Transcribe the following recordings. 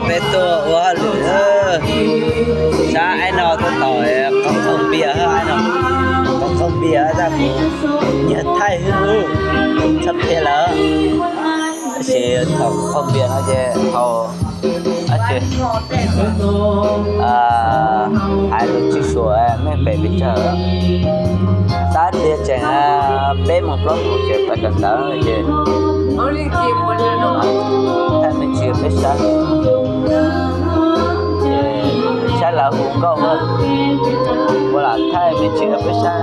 ເປັນຕົວວ່າ ເອີ ຊາ ໄອ້ນອກ ຕໍ່ ເອີ ຂອງ ຂອງເບຍ ເອີ ໄອ້ນອກ ຂອງ ຂອງເບຍ ຕາ ເຍ ໄທ ຊຳເພລາ ເຊ ຂອງ ຂອງເບຍ ເຮົາຈະເອົາ ອາເຈ ອາ ໄອ້ລູກຊິສວຍ ແມ່ນໄປເປັນເຈົ້າ ຕາເດຍແຈງ ອາ ເປັນໝົດ ເຈ ໄປກັນ ຕາເຈ Only game one, no, no. ແທ້ ແມ່ນຊິເປັນຊາ ເອີ ຊາລາວ ເກົ່າ ເອີ ເວລາໄທ ແມ່ນຊິເປັນຊາ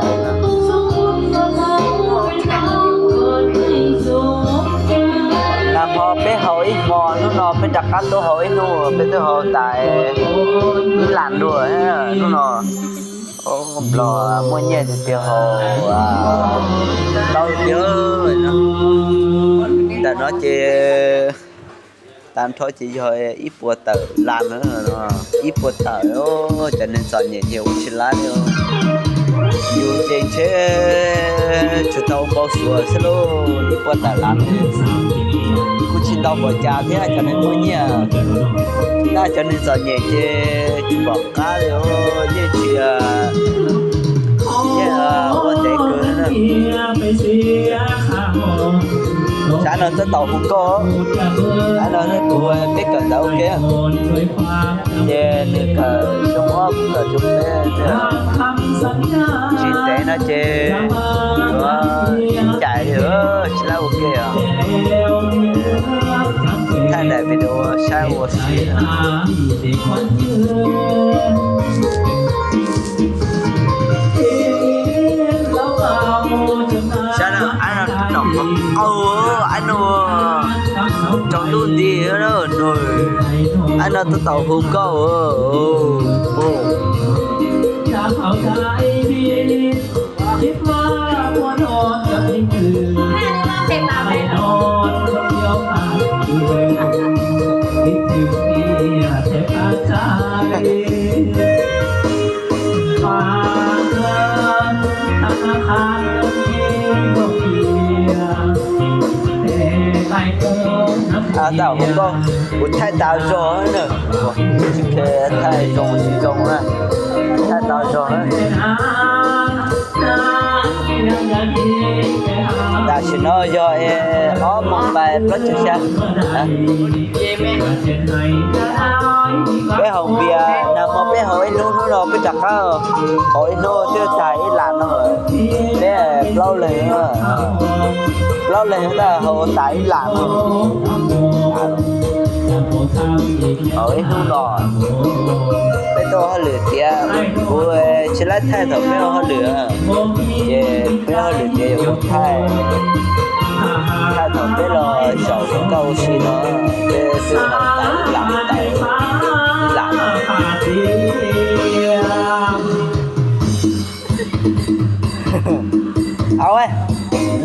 ນຳພໍເປັນເຮົາອີກໝໍ່ ນູ່ນນໍ ເປັນຈັກກັນໂຕເຮົາອີກນູ່ ເປັນໂຕເຮົາຕາຍ ອີ່ຫຼານດ້ວຍ ນູ່ນນໍ ໂອ້ ບລໍ ມົ້ວແຍ່ເຕີເຮົາ ອາ ເລົ່າເຕີເນາະ ແຕ່ເນາະເຈ ຕາມທໍເຈ ອີ່ປົວເຕີລານເນາະ ອີ່ປົວເຕີ ໂອ້ ຈະເນີນສອນເຢັນເຮວຊິລານ ຢູ່ເຈງເຊ ຈະເຕົາເບົາສວຍສະໂລ ອີ່ປົວເຕີລານ ກູຊິເຕົາບໍ່ຈາເທ ຈະເນີນມົ້ວແຍ່ ໜ້າຈະເນີນສອນເຢັນເຈ ຈະບອກ Claro, oye, tía. Yeah, what they good, no? Sa nó sẽ tàu hùng cô. Sa nó sẽ của cái cờ tàu kia. Yeah, nửa cờ sông ốc, cờ sông bé, nửa. Chỉ té nó chê. Ủa, chạy đi, ơ, chỉ là ok à. Thay lại video sai của ໃຊ່ແລ້ວ ອັນນັ້ນດອກ ເອີ ອັນນັ້ນ ເຈົ້າລຸ້ນດີເດີ ໂດຍ ອັນນັ້ນຕະເຕົາໂຮມເກົ່າ ເອີ ໂອ້ ໂອ້. ອາ ດາວ ກໍ ອຸ ໄທຕາວຈອ ເດີ. ໂອເຄ ໄທຈອງຊິຈອງນະ ໄທຕາວຈອນະ ດາຊິໂນຢໍເອ ອໍ ມອງໄປປະຈຸຊະ ນະ ເປັນເຮົາເບຍ ນຳມາເປັນເຮົາໄອ້ໜູ ໜູເນາະ ເປັນຈັກເຮົາ ເຮົາໄອ້ໜູເທື່ອຕາຍອີ່ຫຼານເນາະ ແຕ່ເລົ່າເລີຍ ເລົ່າເລີຍ ແຕ່ເຮົາຕາຍອີ່ຫຼານເນາະ. ເອົາໄອ້ໜູຫຼອດ ໄປໂຕເຮົາເຫຼືອເຕຍ ໂອ້ຍ ຊິໄລ່ໄທເຖົາແມວເຮົາເຫຼືອ ເຢ ແມວເຮົາເຫຼືອເຕຍ ໄທ ໄທເຖົາແມວລອຍ ສອງເກົ້າສີ່ເນາະ ເປັນຊື່ເຮົາຕາຍອີ່ຫຼານ ຕາຍອີ່ຫຼານ. ເອົາເວີຍ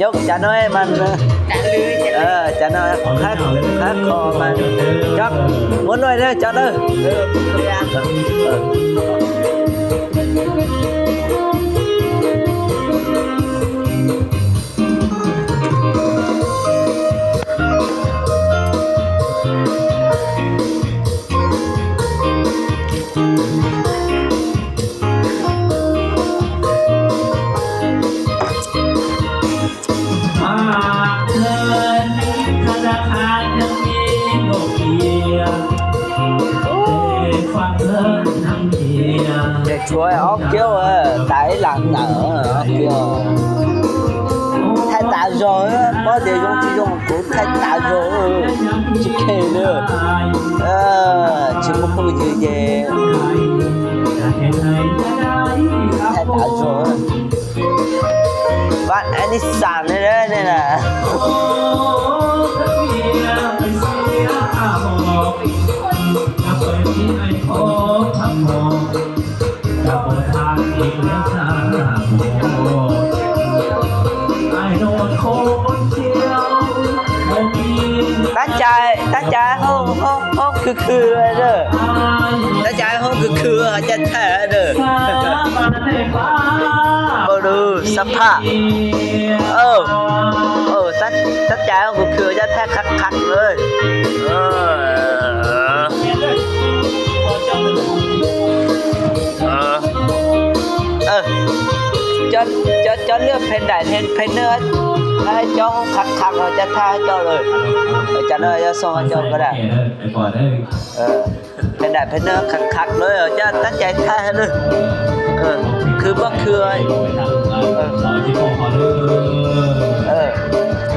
ຍົກຈານນ້ອຍມັນ ຈານລື ເອີ ຈານນ້ອຍ ຄັກ ຄັກຄໍມັນ ຈັບ ໝົດໜ້ອຍເດີ ຈັບເດີ ເອີ. ເດັກຊ່ວຍອອກກ້ຽວ ເອີ ຕາຍຫຼັງເອີ ອອກກ້ຽວ ໄທຕາຢໍ ເອີ ພໍດຽວຍົງຊິຍົງ ໄທຕາໂຈ ຊິເຄເດີ ເອີ ຊິບໍ່ຄືເຢ ໄທຕາໂຈ ບ້ານແອນິສານເດີນີ້ນະ. ຕັ້ງໃຈ ຕັ້ງໃຈຮ້ອງ ຮ້ອງ ຮ້ອງຄືໆເດີ ຕັ້ງໃຈຮ້ອງຄືໆ ຈະແທ້ເດີ ເບິ່ງດູສະພາບ ເອີ ເອີ ຕັ້ງ ຕັ້ງໃຈຮ້ອງຄືໆ ຈະແທ້ຄັກໆເລີຍ ເອີ. ເຈົ້າ ເຈົ້າເລືອກແຜ່ນໃດ ແຜ່ນ ແຜ່ນໜຶ່ງ ໃຫ້ເຈົ້າຄັກໆ ເຮົາຈະຖ່າຍໃຫ້ເຈົ້າເລີຍ. ອາຈານເອີຍ ເຈົ້າສົ່ງໃຫ້ເຈົ້າກໍໄດ້. ເອີ ແຜ່ນໃດ ແຜ່ນໜຶ່ງຄັກໆ ເລີຍ ເຈົ້າຕັ້ງໃຈຖ່າຍໃຫ້ເລີຍ. ເອີ ຄືບໍ່ຄື ເອີ ເອີ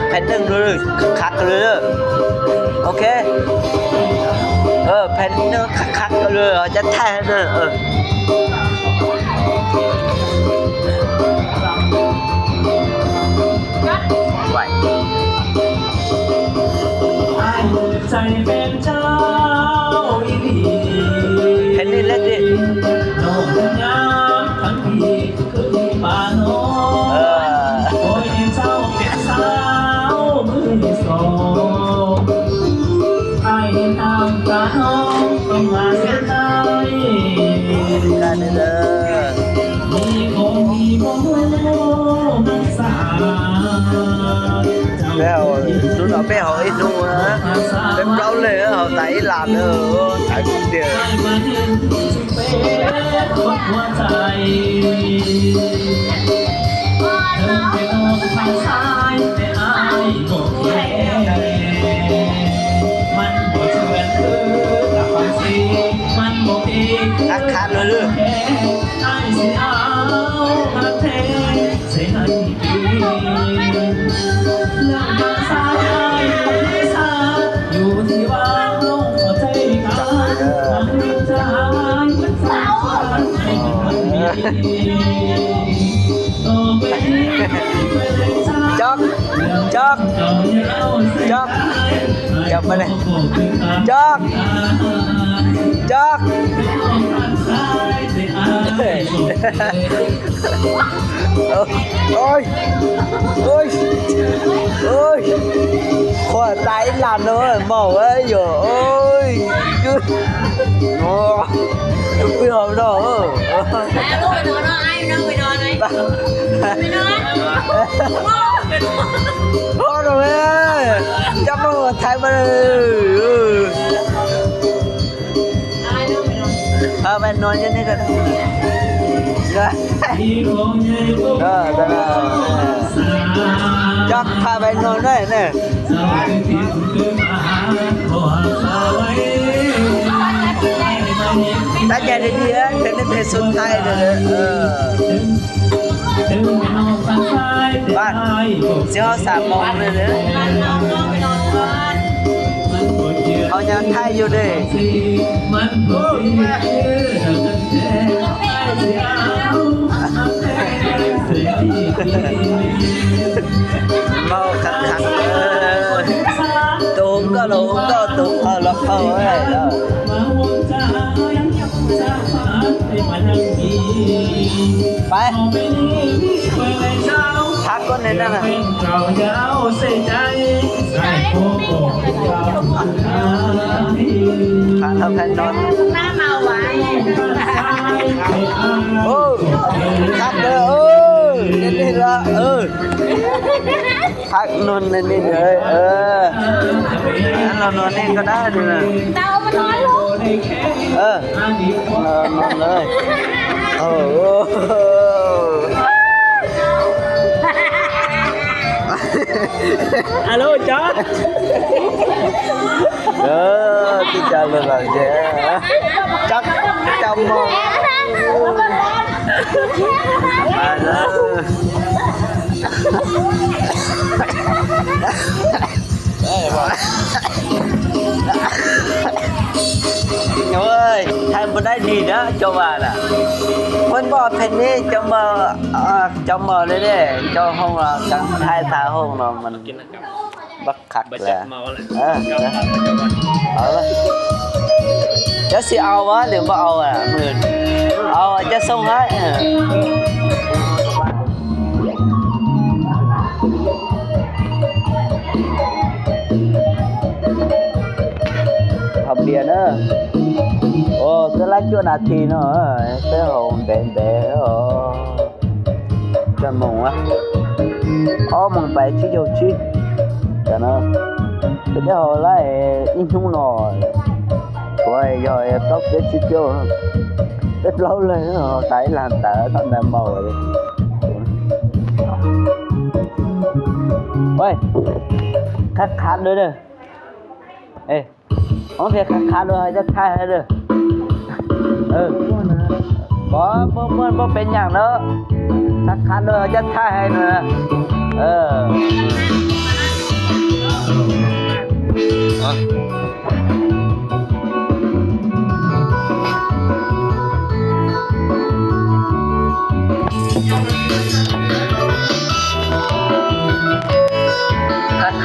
ແຜ່ນໜຶ່ງເລີຍ ຄັກໆ ເລີຍ. ໂອເຄ ເອີ ແຜ່ນໜຶ່ງຄັກໆ ເລີຍ ເຮົາຈະຖ່າຍໃຫ້ເລີຍ. ເອີ ໄວ ອ້າຍໃຈແຟນເຈົ້າອີ່ຫຼີ ແຄ່ນີ້ແຫຼະຕິ ນ້ອງທັງງາມທັງດີ ຄືທີ່ປ່ານ້ອງ ເອີ ໂອ້ຍ ເຈົ້າເປັນສາວມືສອງ ອ້າຍເຫັນນ້ຳຕານ້ອງຕ້ອງມາເສຍດາຍ ກັນເດີ ມີບໍ່ມີບໍ່ຮູ້ຮັກສາ ແລ້ວ ລຸ້ນເອົາແປ້ເຮົາເຮັດໜູນະ ເປັນເກົ່າເລີຍ ເຮົາຕາຍອີ່ຫຼານເດີ ຕາຍຄົນດຽວ ຄັກໆ ເລີຍ ເລີຍ ຈອກ ຈອກ ຈອກ ຈອກມາເລີຍ ຈອກ ຈອກ. ໂອ້ຍ ໂອ້ຍ ໂອ້ຍ ໂອ້ຍ ຂ້ອຍຕາຍອີ່ຫຼານເອີຍ ເມົາເອີຍ ໂອ້ຍ ໂອ້ຍ ເປັນເຮົາເນາະ ເອີ ໄປນອນເນາະ ອ້າຍ ໄປນອນ ໄປນອນ ໄປນອນ ໄປນອນ ພໍແລ້ວເວີຍ ຈັບມາຖ່າຍມາເລີຍ ເອີ. ພາໄປນອນຢູ່ນີ້ກໍໄດ້ ເອີ ກໍໄດ້ ຈັກພາໄປນອນໄດ້ເນາະ ຕັ້ງໃຈດີໆ ເອີ ເປັນເພງສຸດທ້າຍເດີ ເອີ. ບ້ານ ຊິຮອດສາມໂມງເລີຍເດີ ເຮົາຍັງຖ່າຍຢູ່ເດີ ເມົາຄັກໆ ເອີ ໂຕກໍໂລກໍໂຕເຂົ້າລັອກເຂົ້າເອີຍ ໄປ ພັກກ່ອນໃນນັ້ນນະ ພາເຮົາໄປນອນ ໂອ້ ຄັກເດີ ເອີ ເປັນນີ້ລະ ເອີ. ພັກນອນໃນນີ້ເລີຍ ເອີ ອັນລະນອນນີ້ກໍໄດ້ເດີ ເອົາມານອນລົງ ເອີ ເອີ ນອນເລີຍ ໂອ້ໂຫ ອາໂລ ຈອດ ເອີ ທີ່ຈອດລົດເຮົາເດີ ຈັກຈຳໝໍ ໄປເດີ ໂອ້ຍ ຖ່າຍບໍ່ໄດ້ດີນະ ເຈົ້າວ່ານະ ເພິ່ນບອກເພງນີ້ ເຈົ້າມາ ເຈົ້າມາເລີຍເດ້ ເຈົ້າຫ້ອງລາວຈັ່ງຖ່າຍທ່າຫ້ອງເນາະ ມັນບັກ ຄັກແລ້ວ ເອີ ເອົາລະ ເຈົ້າຊິເອົາຫວາ ຫຼືບໍ່ເອົາຫວາ ມື້ອື່ນ ເອົາ ຈະສົ່ງໃຫ້ ເອີ ເອົາເບຍເດີ ໂອ້ ເທື່ອລະຈັກນາທີເນາະ ເອີ ເທື່ອຂອງແບນແບນ ໂອ້. ຈະໂມງວະ ອໍ ໂມງໄປທີ່ໂຍຊິ ຈະເນາະ ເປັນໄດ້ເຮົາໄລ່ອີ່ໜູນ້ອຍ ໂອ້ຍ ຢອຍຕອບເປັດສິບໂຍ ເປັດເລົ່າເລີຍເນາະ ຕາຍຫຼານຕາຍ ທຳໄດ້ເມົາເລີຍ. ໂອ້ຍ ຄັກໆເດີ ເອີ ຮ້ອງເພງຄັກໆເດີ ເຮົາຈະຖ່າຍໃຫ້ເດີ ເອີ ບໍ່ ບໍ່ ບໍ່ ບໍ່ເປັນຫຍັງເດີ ຄັກໆເດີ ເຮົາຈະຖ່າຍໃຫ້ເດີ ເອີ ຄັ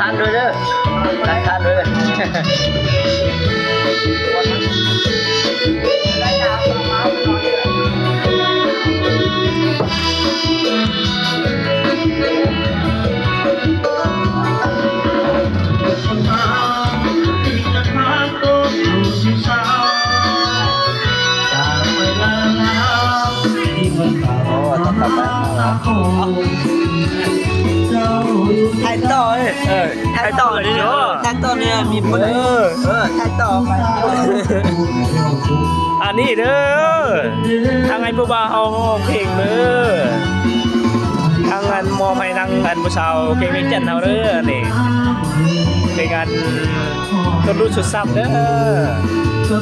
ກໆເດີ ຄັກໆເດີ. ຖ່າຍຕໍ່ເອີຍ ເອີ ຖ່າຍຕໍ່ເດີ ເອີ ຖ່າຍຕໍ່ເດີ ມີຜູ້ໃດ ເອີ ເອີ ຖ່າຍຕໍ່ໄປ ອັນນີ້ເດີ ທາງໃຫ້ຜູ້ບ່າວເຮົາຮ້ອງເພງເດີ ທາງອັນມອບໃຫ້ທາງອັນຜູ້ສາວເພງວຽງຈັນເຮົາເດີ ອັນນີ້ເພງອັນ ຕົ້ນລຸດສຸດສັບເດີ. ມື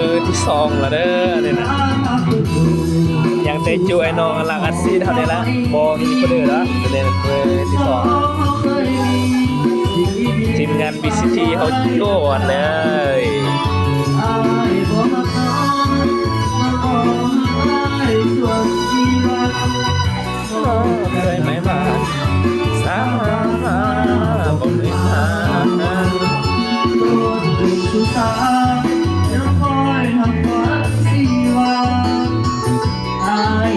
້ທີສອງລະເດີ ອັນນີ້ນະ ຍັງແຕ່ຈູ້ໄອ້ນ້ອງລັກອັດຊີດເຮົານີ້ລະ ບໍ່ມີຜູ້ອື່ນລະ ເປັນມື້ທີສອງ ທີມງານ ບີຊີທີ ເຮົາໂຈ້ກັນເລີຍ ເຄີຍໄໝວ່າ ສາມາດບໍ່ເຄີຍຜ່ານ ອ້າຍ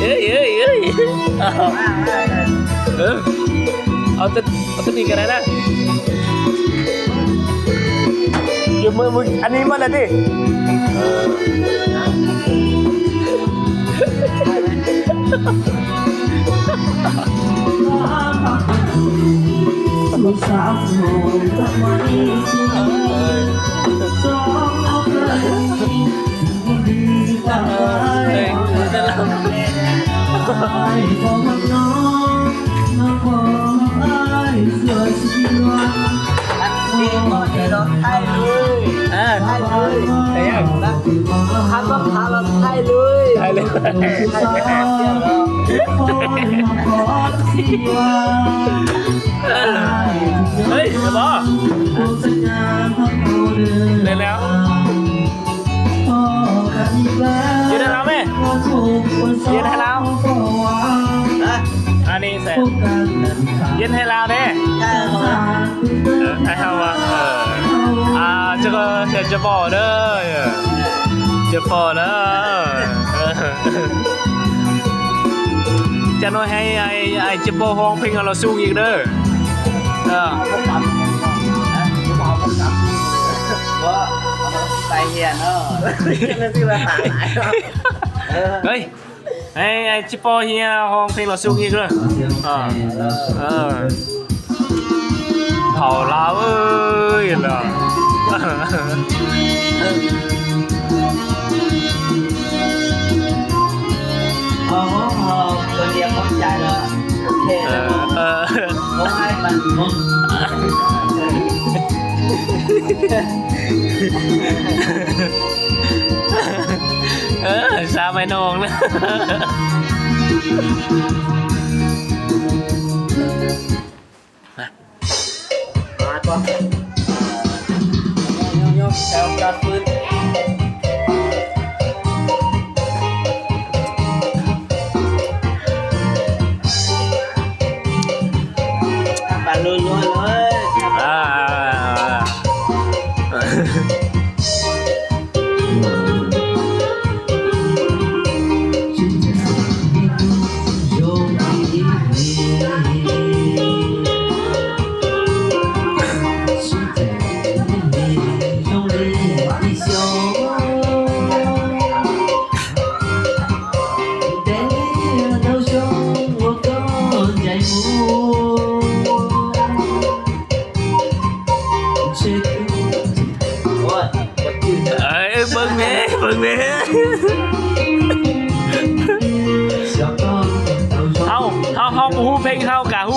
ເອີຍ ເອີຍ ເອີຍ ເອີ ເອົາແຕ່ ເອົາແຕ່ນີ້ກໍໄດ້ນະ ຢູ່ມື ມື ອັນນີ້ໝົດແລ້ວຕິ ເອີ. ອັນນີ້ບໍ່ໄດ້ລອກ ຖ່າຍເລີຍ ອ່າ ຖ່າຍເລີຍ ແຕ່ຍັງ ຄັນບໍ່ພາລະຖ່າຍເລີຍ ຖ່າຍເລີຍ ເຮີ້ຍ ບໍ່ ໄດ້ແລ້ວ. ຢືນໃຫ້ລາວແມ່ ຢືນໃຫ້ລາວ ຮະ ອັນນີ້ໃສ່ ຢືນໃຫ້ລາວແດ່ ເອີ ໃຫ້ເຮົາວ່າ ເອີ ອ່າ ຈະກໍຈະ ຈະບໍ່ເດີ ຈະບໍ່ເດີ ເອີ ຈັກໜ້ອຍໃຫ້ ໃຫ້ ໃຫ້ຈະບໍ່ຮ້ອງເພງໃຫ້ລາວສູງອີກເດີ ເອີ ບໍ່ ໄປເຮຍເນາະ ເອີ ເຮີ້ຍ ໃຫ້ ໃຫ້ຈິໂປ້ເຮຍຮ້ອງເພງລາວສູງອີກເດີ ເອີ ເອີ ເຜົາລາວເອີຍລະ ເອີ ເອີ ເອີ ໂອ້ຍ ມັນ ເອີ ສາວໄມ້ນອງນະ ມາ ມາກ່ອນ ໂຍກໆ ໃສ່ໂອກາດຟື້ນ ປັນລົວໆ ເລີຍ ອ່າ.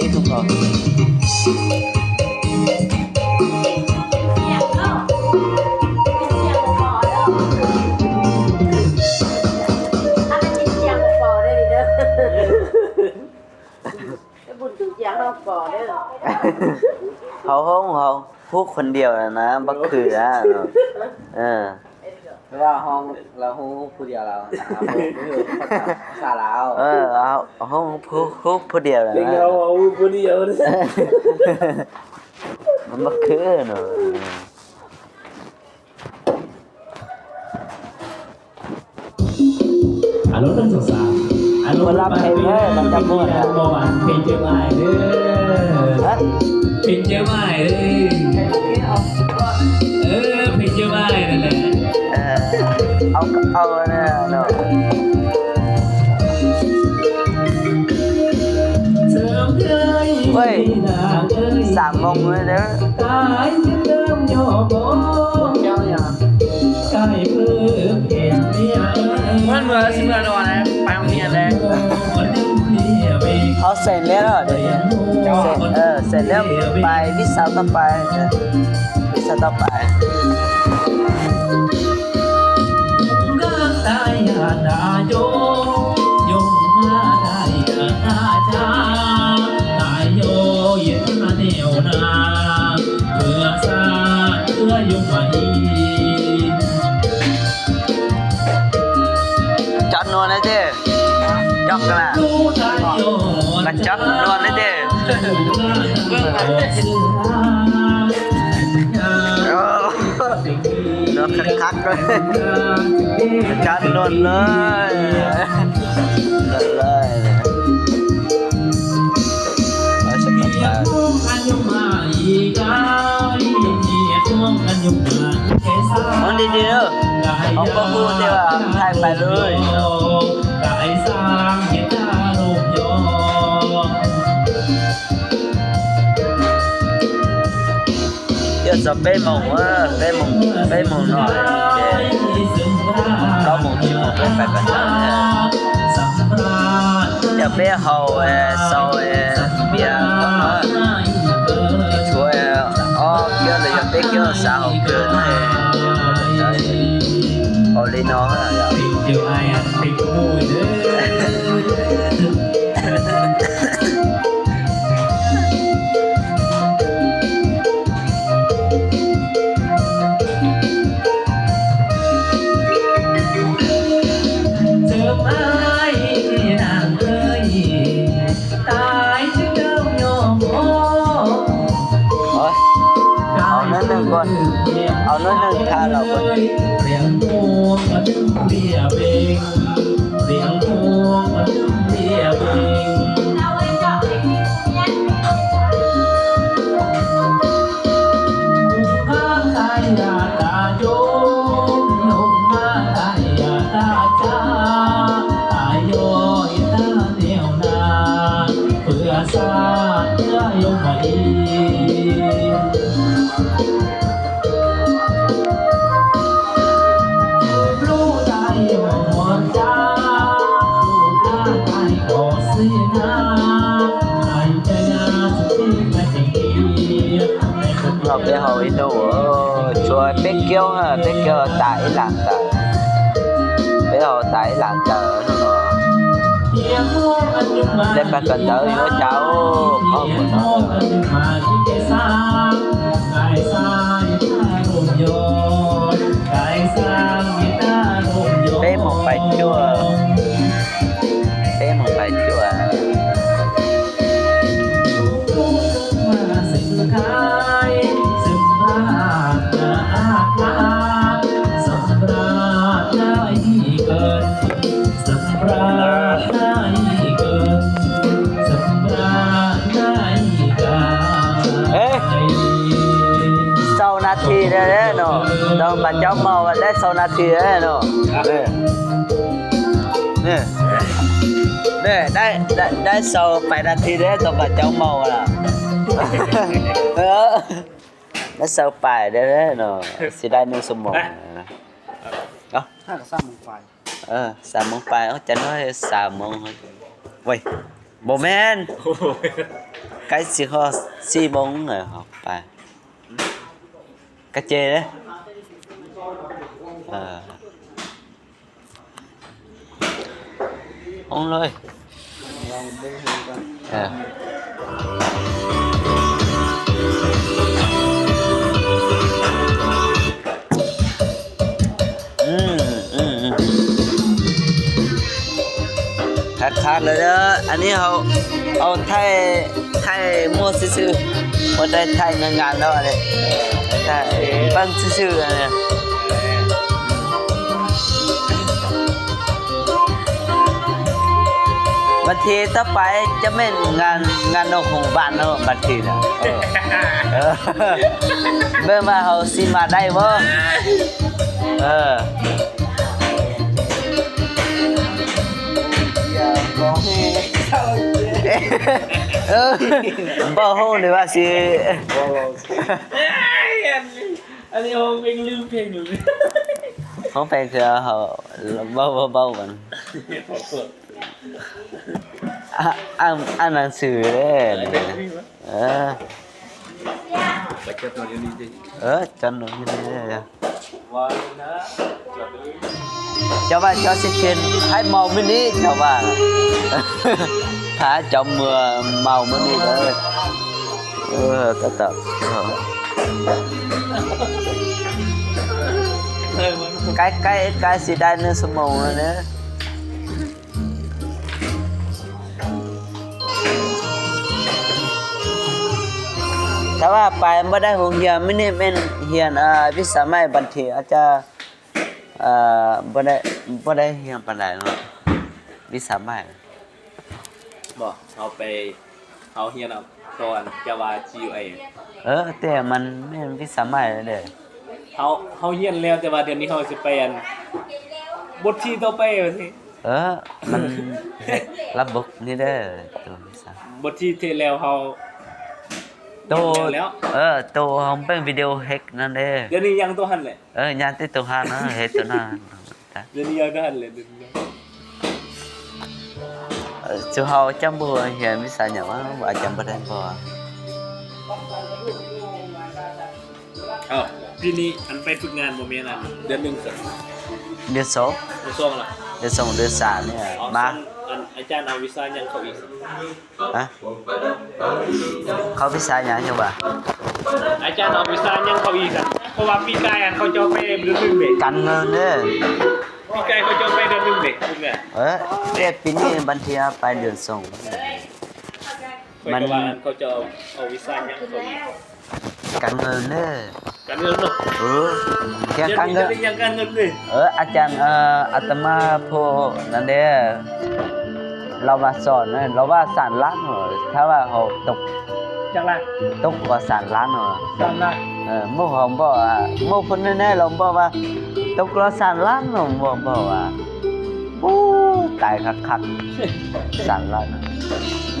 ອີກຄຳພໍ. ເຮົາຮ້ອງ ເຮົາຮູ້ຄົນດຽວນະນະ ບັກເຂືອ. ເອີ. ແຕ່ວ່າຮ້ອງລາວຮູ້ຜູ້ດຽວລາວ ຫາບໍ່ຮູ້ພາສາລາວ. ເອີ ເຮົາ ເຮົາຮູ້ ຮູ້ຜູ້ດຽວແຫຼະ ເປັນເຮົາເວົ້າຜູ້ດຽວ ມັນບໍ່ຄືເນາະ. ອາລົມໜຶ່ງ ສອງ ສາມ ອາລົມ ຄົນລະເພງເດີ ມັນຈະມ່ວນນະ ເພງເຈີມອ້າຍເດີ ຮະ ເພງເຈີມອ້າຍເດີ ເອີ ເພງເຈີມອ້າຍນັ້ນແຫຼະ ເອີ ເອົາ ເອົາອັນນັ້ນເນາະ ເອີຍ ສາມໂມງແລ້ວເດີ. ມັນເມື່ອຊິເມື່ອນອນແລ້ວ ໄປໂຮງຮຽນແລ້ວ. ເອົາເສັດແລ້ວເນາະ ເອີ ເສັດແລ້ວ ໄປວິຊາຕໍ່ໄປ ວິຊາຕໍ່ໄປ. ຈອດນວນແລ້ວເດ້ ຈອກນະ ກະຈອກນວນແລ້ວເດ້ ເບິ່ງ ນວນຄັກໆ ເລີຍ ກະຈອກນວນເລີຍ. ເບິ່ງດີໆເດີ ເຮົາບໍ່ຮູ້ແຕ່ວ່າຖ່າຍໄປເລີຍ. ດຽວຈະແປດໂມງ ເອີ ແປດໂມງ ແປດໂມງໜ້ອຍ ເກົ້າໂມງ ສິບໂມງ ໄປກັນເດີ. ດຽວແປດເຮົາ ເອີ ເຊົາ ເອີ ເບຍກ່ອນເນາະ ຊ່ວຍ ອໍ ກຽວເລີຍ ແປດກຽວຊາວເກີນ ເອີ ເອົາເລີຍເນາະ. ເອົາໜ້ອຍໜຶ່ງກ່ອນ ເອົາໜ້ອຍໜຶ່ງ ຖ້າລາວກ່ອນ. ເຮົາໄປເຮົາອີໂນ ເອີ ຊ່ວຍເປັກກຽວ ເປັກກຽວຕາຍຫຼັງຕາຍ ໄປເຮົາຕາຍຫຼັງຕາຍ. ແລ້ວປາກັນເດີເຈົ້າ ຂອບຄຸນເນາະ. ເປ້ມອງໄປຈົວ ເປ້ມອງໄປຈົວ. ເອີ ຊາວນາທີແລ້ວເນາະ ຕ້ອງບາດເຈົ້າເມົາໄດ້ຊາວນາທີແລ້ວເນາະ. ເອີ ເອີ ເອີ ໄດ້ ໄດ້ ໄດ້ຊາວປາຍນາທີແລ້ວ ຕ້ອງບາດເຈົ້າເມົາລະ. ເອີ ໄດ້ຊາວປາຍແລ້ວເນາະ ຊິໄດ້ໜຶ່ງຊົ່ວໂມງນະ. ເອົ້າ ຫາກະສາມໂມງປາຍ. ເອີ ສາມໂມງປາຍ ເອົາ ຈັກໜ້ອຍສາມໂມງ ໂອ້ຍ ບໍ່ແມ່ນ ໃກ້ຊິຮອດສີ່ໂມງແລ້ວ ໄປ ກະເຈເດ້. ເອີ ລົງເລີຍ ເອີ. ອື ຄັກໆ ເລີຍເດີ. ອັນນີ້ເຮົາເອົາຖ່າຍ ຖ່າຍໝູ່ຊື່ໆ ບໍ່ໄດ້ຖ່າຍງານໆ ດອກ ອັນນີ້ ຖ່າຍເບິ່ງຊື່ໆ ອັນນີ້. ບາງທີຕໍ່ໄປຈະແມ່ນງານ ງານນອກໂຮງບານເນາະ ບາງທີນະ. ເອີ ເອີ ເບິ່ງວ່າເຮົາຊິມາໄດ້ບໍ່? ເອີ ເອີ ບໍ່ຮູ້ເລີຍວ່າຊິ ອັນນີ້ຮ້ອງເພງລືມເພງຢູ່. ຮ້ອງເພງຄືເຮົາເວົ້າ ເວົ້າ ເວົ້າກັນ ອ່ານ ອ່ານໜັງສືເດ້. ເອີ ໄປເກັບນອນຢູ່ນີ້ຕິ. ເອີ ຈັນນອນຢູ່ນີ້ເດ້. ວ່ານະ ເຈົ້າວ່າເຈົ້າຊິເປັນໃຜເມົາມື້ນີ້ ເຈົ້າວ່າ ພາເຈົ້າເມືອເມົາມື້ນີ້ເດີ. ເອີ ຕະຕະ ໃກ້ ໃກ້ ໃກ້ຊິໄດ້ໜຶ່ງຊົ່ວໂມງແລ້ວເດີ. ແຕ່ວ່າໄປບໍ່ໄດ້ໂຮງຮຽນ ມື້ນີ້ແມ່ນຮຽນ ອ່າ ວິຊາໃໝ່ ບາງທີອາດຈະ ອ່າ ບໍ່ໄດ້ ບໍ່ໄດ້ຮຽນປານໃດເນາະ ວິຊາໃໝ່. ບໍ່ ເຮົາໄປ ເຮົາຮຽນເອົາຕອນຈາວາ ຈີຢູໄອ. ເອີ ແຕ່ມັນແມ່ນວິຊາໃໝ່ເດ້. ເຮົາ ເຮົາຮຽນແລ້ວ ແຕ່ວ່າດຽວນີ້ເຮົາຊິໄປອັນ ບົດທີຕໍ່ໄປວ່າຊີ້. ເອີ ມັນເຮັດລະບົບນີ້ເດີ ຕົວວິຊາ ບົດທີທີ່ແລ້ວເຮົາ ໂຕ ແລ້ວ ເອີ ໂຕເຮົາເບິ່ງວິດີໂອເຮັດນັ້ນເດ້. ດຽວນີ້ຍັງໂຕຫັ້ນແຫຼະ. ເອີ ຍາຕິໂຕຫັ້ນນະ ເຮັດໂຕນັ້ນ. ດຽວນີ້ຍັງໂຕຫັ້ນແຫຼະ ດຽວນີ້. ເອີ ຈຸເຮົາຈຳບໍ່ຮຽນວິຊາຫຍັງວະ ອາຈານບໍ່ໄດ້ບອກ. ເອົ້າ ປີນີ້ອັນໄປຝຶກງານບໍ່ແມ່ນອັນເດືອນໜຶ່ງ ເດືອນສອງ ເດືອນສອງລະ ເດືອນສອງ ເດືອນສາມນີ້ມາ. ອັນອາຈານເອົາວິຊາຫຍັງເຂົ້າອີກ? ຮະ? ເຂົ້າວິຊາຫຍັງຈັ່ງວ່າ? ອາຈານເອົາວິຊາຫຍັງເຂົ້າອີກ? ເພາະວ່າປີກາຍອັນເຂົາເຈົ້າໄປເດືອນໜຶ່ງເດ້ ການເງິນເດ້. ປີກາຍເຂົາເຈົ້າໄປເດືອນໜຶ່ງເດ້ ເອີ ແຕ່ປີນີ້ບັນເທຍໄປເດືອນສອງ. ມັນ ເຂົາເຈົ້າເອົາ ເອົາວິຊາຫຍັງເຂົ້າອີກ? ການເງິນເດີ ການເງິນເນາະ. ເອີ ຮຽນການເງິນ ຮຽນການເງິນເດ້. ເອີ ອາຈານ ເອີ ອາດຕະມາຜູ້ນັ້ນເດ້ ລາວມາສອນ ລາວວ່າສາມລ້ານ ຖ້າວ່າເຮົາຕົກ ຈັກລ້ານ? ຕົກກວ່າສາມລ້ານເນາະ. ສາມລ້ານ. ເອີ ໝູ່ເຮົາບອກວ່າ ໝູ່ຄົນແນ່ໆ ລາວບອກວ່າຕົກລະສາມລ້ານເນາະ. ບອກ ບອກວ່າ ໂອ້ ຕາຍຄັກໆ ສາມລ້ານ.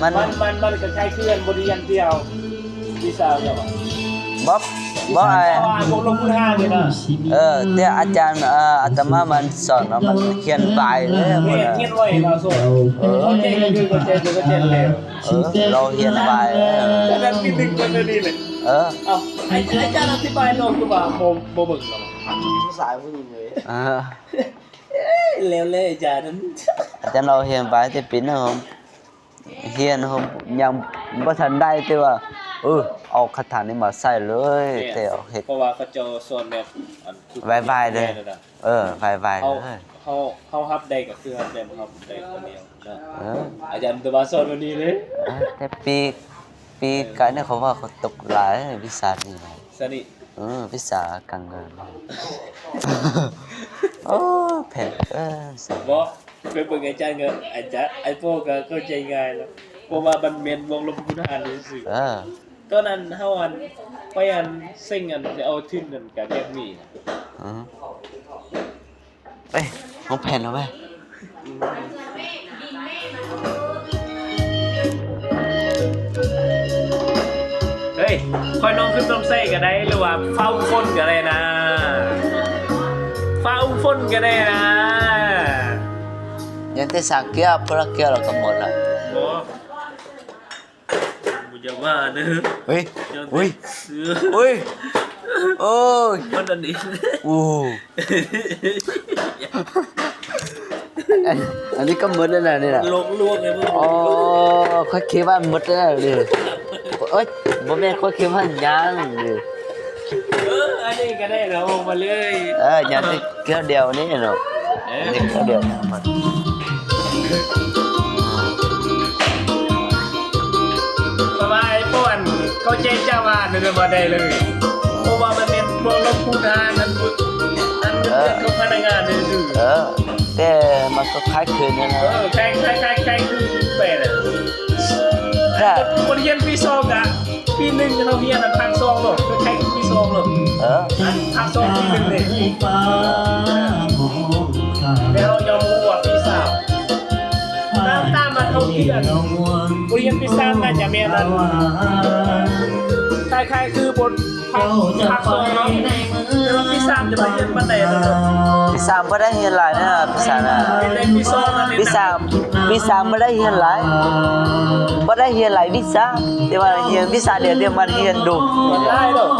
ມັນ ມັນ ມັນ ມັນກໍຄ້າຍຄືອັນບໍ່ໄດ້ຮຽນດຽວ ວິຊາດຽວ. ບໍ່ ບໍ່ ເພາະວ່າພວກລົງຄູນຫ້ານີ້ນະ. ເອີ ແຕ່ອາຈານ ເອີ ອາດຕະມາມັນສອນເນາະ ມັນຮຽນໄວເດ້. ຮຽນ ຮຽນໄວລາວສອນ. ເອີ ເຂົ້າໃຈກໍຄືເຂົ້າໃຈ ເຂົ້າໃຈແລ້ວ. ເອີ ລາວຮຽນໄວ. ເອີ ອັນນັ້ນປີໜຶ່ງກໍແນວນີ້ແຫຼະ. ເອີ ເອົ້າ ອາຈານ ອາຈານອະທິບາຍເນາະ ຄືວ່າບໍ່ ບໍ່ເບິ່ງເນາະ ພາສາຜູ້ຍິງເລີຍ. ເອີ ແລ້ວແຫຼະອາຈານນັ້ນ ອາຈານລາວຮຽນໄປແຕ່ປີໜຶ່ງ ຮຽນຍັງບໍ່ທັນໄດ້ ແຕ່ວ່າ ເອີ ເອົາຄາຖານີ້ມາໃຊ້ເລີຍ. ແມ່ນ ແຕ່ເຮັດ ເພາະວ່າເຂົາເຈົ້າສອນແບບ ອັນ ໄວໆເລີຍ. ແມ່ນແລ້ວນະ. ເອີ ໄວໆເລີຍ. ເຮົາ ເຮົາ ເຮົາຮັບໄດ້ກໍຄືຮັບໄດ້ ບໍ່ຮັບໄດ້ກໍແນວເນາະ. ເອີ ອາຈານແຕ່ວ່າສອນແບບນີ້ເລີຍ. ເອີ ແຕ່ປີ ປີກາຍນີ້ເຂົາວ່າເຂົາຕົກຫຼາຍ ວິຊານີ້. ສະນີ້ ເອີ ວິຊາການເງິນ. ໂອ້ ແພງເກີນ. ບໍ່ ໄປເບິ່ງອາຈານກໍ ອາຈານ ໄອ້ໂປ້ກໍເຂົ້າໃຈງ່າຍແລ້ວ ເພາະວ່າມັນແມ່ນບວກລົບຄູນຫານຊື່ໆ. ເອີ ຕອນນັ້ນເຮົາອັນ ໄປອັນ ເສັງອັນ ໄປເອົາທຶນອັນການແກມມີນະ. ອື ເອີຍ ວາງແຜນແລ້ວເວີຍ. ເຮີ້ຍ ຂ້ອຍນ້ອງຂຶ້ນລົງໃສ່ກໍໄດ້ ຫຼືວ່າຟ້າວຝົນກໍໄດ້ນະ ຟ້າວຝົນກໍໄດ້ນະ. ຍັງແຕ່ສາມເກຍ ຄົນລະເກຍລະກໍໝົດລະ. ບໍ່ ບໍ່ຢ່າວ່າເດີ. ເຮີ້ຍ ເຈົ້າ ອຸ້ຍ ເອີ ອຸ້ຍ ໂອ້ຍ ມັນອັນນີ້ ໂອ້ ອັນ ອັນນີ້ກໍໝົດແລ້ວນະນີ້ນະ ລວກໆເລີຍ. ອໍ ຂ້ອຍຄິດວ່າໝົດແລ້ວນີ້. ໂອ້ຍ ບໍ່ແມ່ນ ຂ້ອຍຄິດວ່າຍັງນີ້. ເອີ ອັນນີ້ກໍໄດ້ແລ້ວ ອອກມາເລີຍ. ເອີ ຍັງແຕ່ເກຍດຽວນີ້ເນາະ. ເອີ ອັນນີ້ເກຍດຽວ. ມາ ເຂົ້າໃຈເຈົ້າວ່ານັ້ນບໍ່ໄດ້ເລີຍ ເພາະວ່າມັນເປັນພວກລົງທຶນຫານ ອັນ ເອີ ເງິນເດືອນຂອງພະນັກງານຊື່ໆ ເອີ ແຕ່ມັນກໍຄ້າຍຄືນນັ້ນນະ ເອີ ຄ້າຍ ຄ້າຍ ຄ້າຍ ຄ້າຍຄືນໄປນະ ຖ້າ ບົດຮຽນປີສອງກະ ປີໜຶ່ງເຮົາຮຽນອັນພາກສອງເນາະ ຄ້າຍຄືປີສອງເນາະ ເອີ ອັນພາກສອງປີໜຶ່ງເດ້ ແລ້ວເຮົາຍັງບໍ່ຮູ້ວ່າປີສາມ ຕາມ ຕາມອັນເຮົາຄິດ ອັນບົດຮຽນປີສາມໜ້າຈະແມ່ນອັນ ຄ້າຍໆຄືບົດພາກ ພາກສອງເນາະ ແຕ່ວ່າປີສາມຈະບໍ່ຮຽນປານໃດເນາະ ປີສາມບໍ່ໄດ້ຮຽນຫຼາຍເນາະ ປີສາມນະ ມີແຕ່ປີສອງ ປີສາມ ປີສາມບໍ່ໄດ້ຮຽນຫຼາຍ ບໍ່ໄດ້ຮຽນຫຼາຍວິຊາ ແຕ່ວ່າຮຽນວິຊາດຽວ ແຕ່ມັນຮຽນດຸ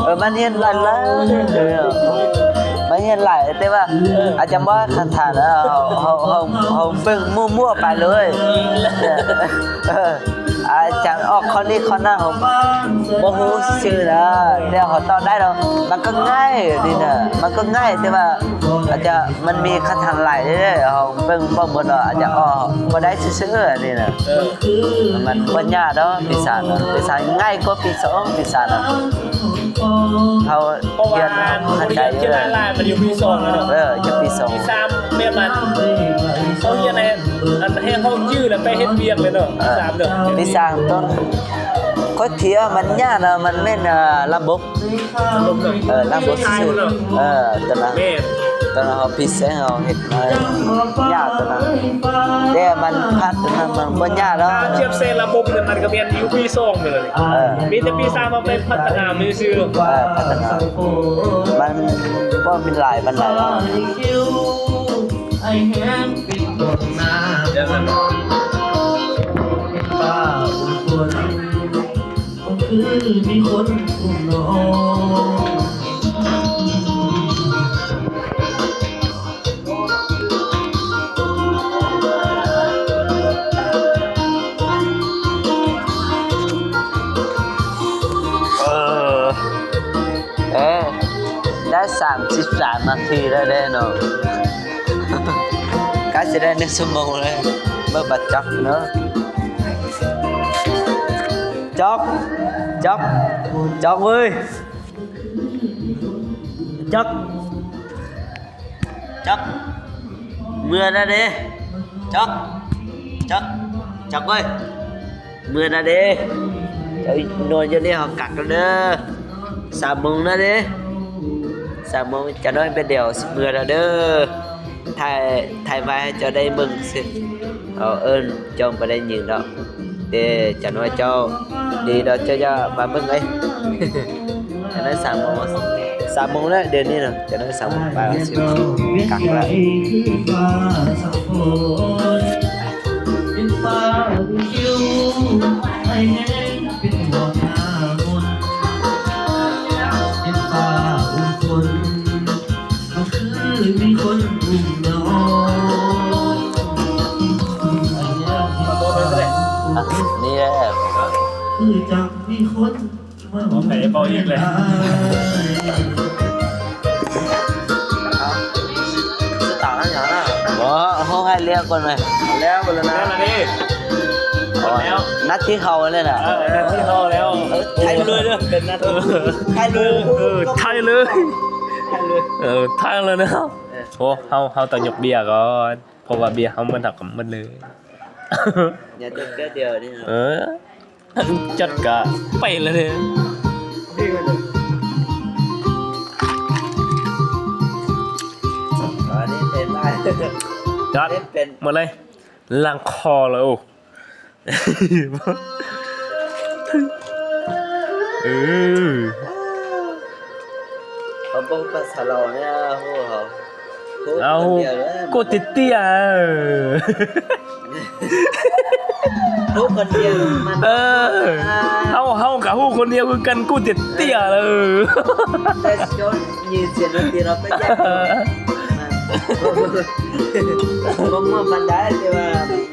ເອີ ມັນຮຽນຫຼາຍໆ ເອີ ມັນຮຽນຫຼາຍ ແຕ່ວ່າ ອາຈານບໍ່ຄັນຖານ ເຮົາ ເຮົາ ເຮົາ ເຮົາເບິ່ງມົ້ວໆໄປເລີຍ ເອີ ອາຈານອອກຂໍ້ນີ້ຂໍ້ນັ້ນ ເຮົາບໍ່ຮູ້ຊື່ນະ ແຕ່ເຮົາຕອບໄດ້ດອກ ມັນກໍງ່າຍນີ້ນະ ມັນກໍງ່າຍ ແຕ່ວ່າ ອາດຈະ ມັນມີຄາຖາຫຼາຍເດ້ ເຮົາເບິ່ງບໍ່ໝົດດອກ ອາດຈະອອກບໍ່ໄດ້ຊື່ໆ ອັນນີ້ນະ ເອີ ມັນບໍ່ຍາກດອກ ປີສາມນະ ປີສາມງ່າຍກວ່າປີສອງ ປີສາມນະ ເຮົາ ເພາະວ່າ ຮຽນ ເຮົາເຂົ້າໃຈ ຮຽນຫຼາຍໆ ມັນຢູ່ປີສອງແລ້ວເນາະ ເອີ ຢູ່ປີສອງ ປີສາມແບບວ່າ ເຮົາຮຽນໃຫ້ ອັນ ໃຫ້ເຮົາຈື່ແລ້ວໄປເຮັດວຽກເລີຍເນາະ ເອີ ປີສາມເນາະ ປີສາມຕ້ອງ ຂ້ອຍເທີຍມັນຍາກນະ ມັນແມ່ນ ລະບົບ ເອີ ລະບົບຊື່ໆ ເອີ ຕົວນັ້ນ ແມ່ນ ຕົວນັ້ນເຮົາພຣີເຊັນ ເຮົາເຮັດມາຍາກຕົວນັ້ນ ແຕ່ມັນພາດຕົວນັ້ນມັນບໍ່ຍາກດອກ ຖ້າທຽບໃສ່ລະບົບນີ້ ມັນກໍແມ່ນຢູ່ປີສອງເລີຍ ເອີ ມີແຕ່ປີສາມເຮົາໄປພັດທະນາມັນຊື່ໆ ເອີ ພັດທະນາ ມັນບໍ່ມີຫຼາຍປານໃດດອກ ເອີ ມັນຄືມີຄົນອຸ້ມນ້ອງ ເອີ ເອີ ໄດ້ສາມສິບສາມນາທີແລ້ວເດ້ເນາະ ໃກ້ຊິໄດ້ໜຶ່ງຊົ່ວໂມງແລ້ວ ເບິ່ງບາດຈອກເນາະ ຈອກ ຈອກ ຈອກເວີຍ ຈອກ ຈອກ ເມື່ອນະເດ້ ຈອກ ຈອກ ຈອກເວີຍ ເມື່ອນະເດ້ ເຈົ້ານອນຢູ່ນີ້ ເຮົາກັກກັນເດີ ສາມໂມງນະເດ້ ສາມໂມງ ຈະນ້ອຍແປັບດຽວຊິເມື່ອແລ້ວເດີ ຖ່າຍ ຖ່າຍໄວ້ໃຫ້ເຈົ້າໄດ້ເບິ່ງຊື່ ເອົາເອີ້ນ ເຈົ້າບໍ່ໄດ້ຍິງດອກ ເດ້ ຈະນ້ອຍເຈົ້າ ດີດອກ ເຈົ້າຢ່າມາເບິ່ງເອີຍ ຈະນ້ອຍສາມໂມງ ສາມໂມງແລ້ວ ດຽວນີ້ນະ ຈະນ້ອຍສາມໂມງປາຍ ຊິກັກແລ້ວ ເປັນຟ້າອຸ້ມຝົນ ຄືມີຄົນອຸ້ມນ້ອງ ນີ້ແຫຼະ ຄືຈັກມີຄົນ ບໍ່ໃຫ້ເວົ້າອີກແລ້ວ ບໍ່ ເຮົາໃຫ້ເລືອກກ່ອນແມ ແລ້ວ ແລ້ວ ນັດທີ່ເຮົາແລ້ວນະ ເອີ ນັດທີ່ເຮົາແລ້ວ ເອີ ຖ່າຍເລີຍເດີ ເປັນນັດ ເອີ ຖ່າຍເລີຍ ເອີ ຖ່າຍເລີຍ ເອີ ຖ່າຍເລີຍນະ ໂອ້ ເຮົາ ເຮົາຕ້ອງຍົກເບຍກ່ອນ ເພາະວ່າເບຍເຮົາໝົດ ເຮົາກໍໝົດເລີຍ ຢ່າຈົດແກ້ວດຽວນີ້ ເອີ ຈັດກະໄປແລ້ວເດ້ ອັນນີ້ເປັນ ຈັດ ເປັນ ໝົດເລີຍ ລ້າງຄໍເລີຍ ໂອ້ ເອີ ເອົາເບິ່ງພາສາລາວແດ່ ໂອ້ ເຮົາ ເອົາ ໂກເຕເຕຍ ຮູ້ຄົນດຽວມັນ ເອີ ເຮົາ ເຮົາກະຮູ້ຄົນດຽວຄືກັນ ກູເຕເຕຍເລີຍ ແຕ່ຊິໂດນຍິງສຽງດົນຕີເນາະ ໄປຢ້ານ ບໍ່ມ່ວນປານໃດ ແຕ່ວ່າ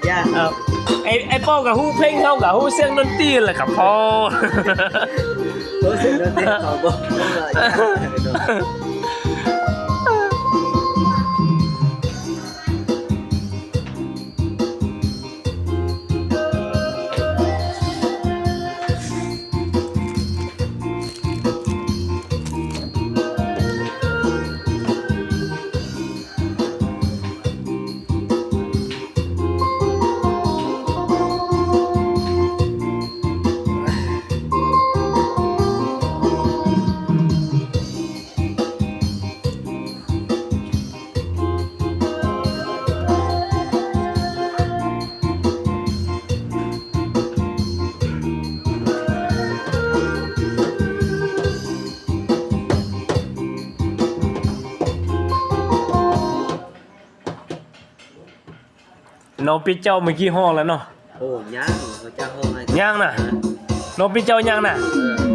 ຢ້ານ ເອົາ ໄອ້ ໄອ້ປ້ອງກະຮູ້ເພງ ເຮົາກະຮູ້ສຽງດົນຕີ ແລ້ວກະພໍ ໂອ້ ສຽງດົນຕີເຂົາບໍ່ ບໍ່ວ່າຢ້ານ. ນ້ອງປິດເຈົ້າເມື່ອກີ້ຮ້ອງແລ້ວເນາະ. ໂອ້ ຍັງ ເຂົາເຈົ້າຮ້ອງໃຫ້ ຍັງນະ ນ້ອງປິດເຈົ້າຍັງນະ. ເອີ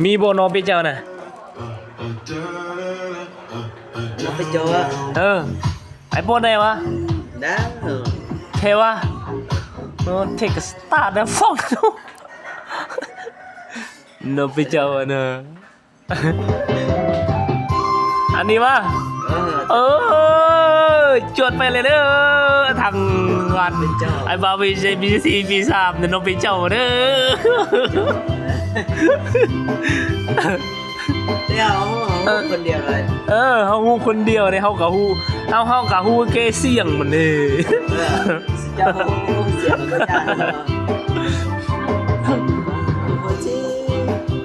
ມີບໍ່ນ້ອງປິດເຈົ້ານະ? ນ້ອງປິດເຈົ້າອະ? ເອີ ໄອໂຟນໄດ້ວະ? ໄດ້. ແທ້ວະ? ໂອ້ ເທກສະຕາດແລ້ວ ຟອງດູ ນ້ອງປິດເຈົ້ານະ. ອັນນີ້ວະ? ເອີ ເອີ ຈວດໄປເລີຍເດີ ທັງວັນ ໄອ້ບ່າວ ປີສີ່ ປີສາມ ນ້ອງປິດເຈົ້າເດີ. ດຽວ ເຮົາ ເອີ ເຮົາຮູ້ຄົນດຽວເລີຍ. ເອີ ເຮົາຮູ້ຄົນດຽວເດ້ ເຮົາກະຮູ້ ເຮົາ ເຮົາກະຮູ້ແກ່ສຽງມັນເດ້. ເອີ ເຈົ້າຮູ້ສຽງມັນກໍຍາກເນາະ.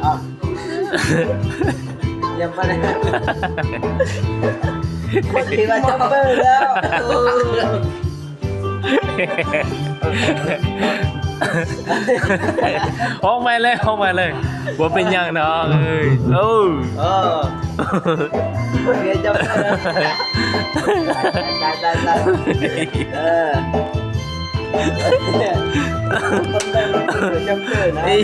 ເອີ ຍັງບໍ່ໄດ້ ຄົນທີ່ວ່າຈັມເປີແລ້ວ. ອອກໃໝ່ເລີຍ ອອກໃໝ່ເລີຍ ບໍ່ເປັນຫຍັງດອກເອີຍ. ໂອ້ ເອີ ເປັນຫຍັງຈັບໄດ້ແລ້ວ ຕາຍ ຕາຍ ຕາຍ ຕາຍ. ເອີ ຄົນໄດ້ມັນຄືຈັບເປີນະ. ເອີ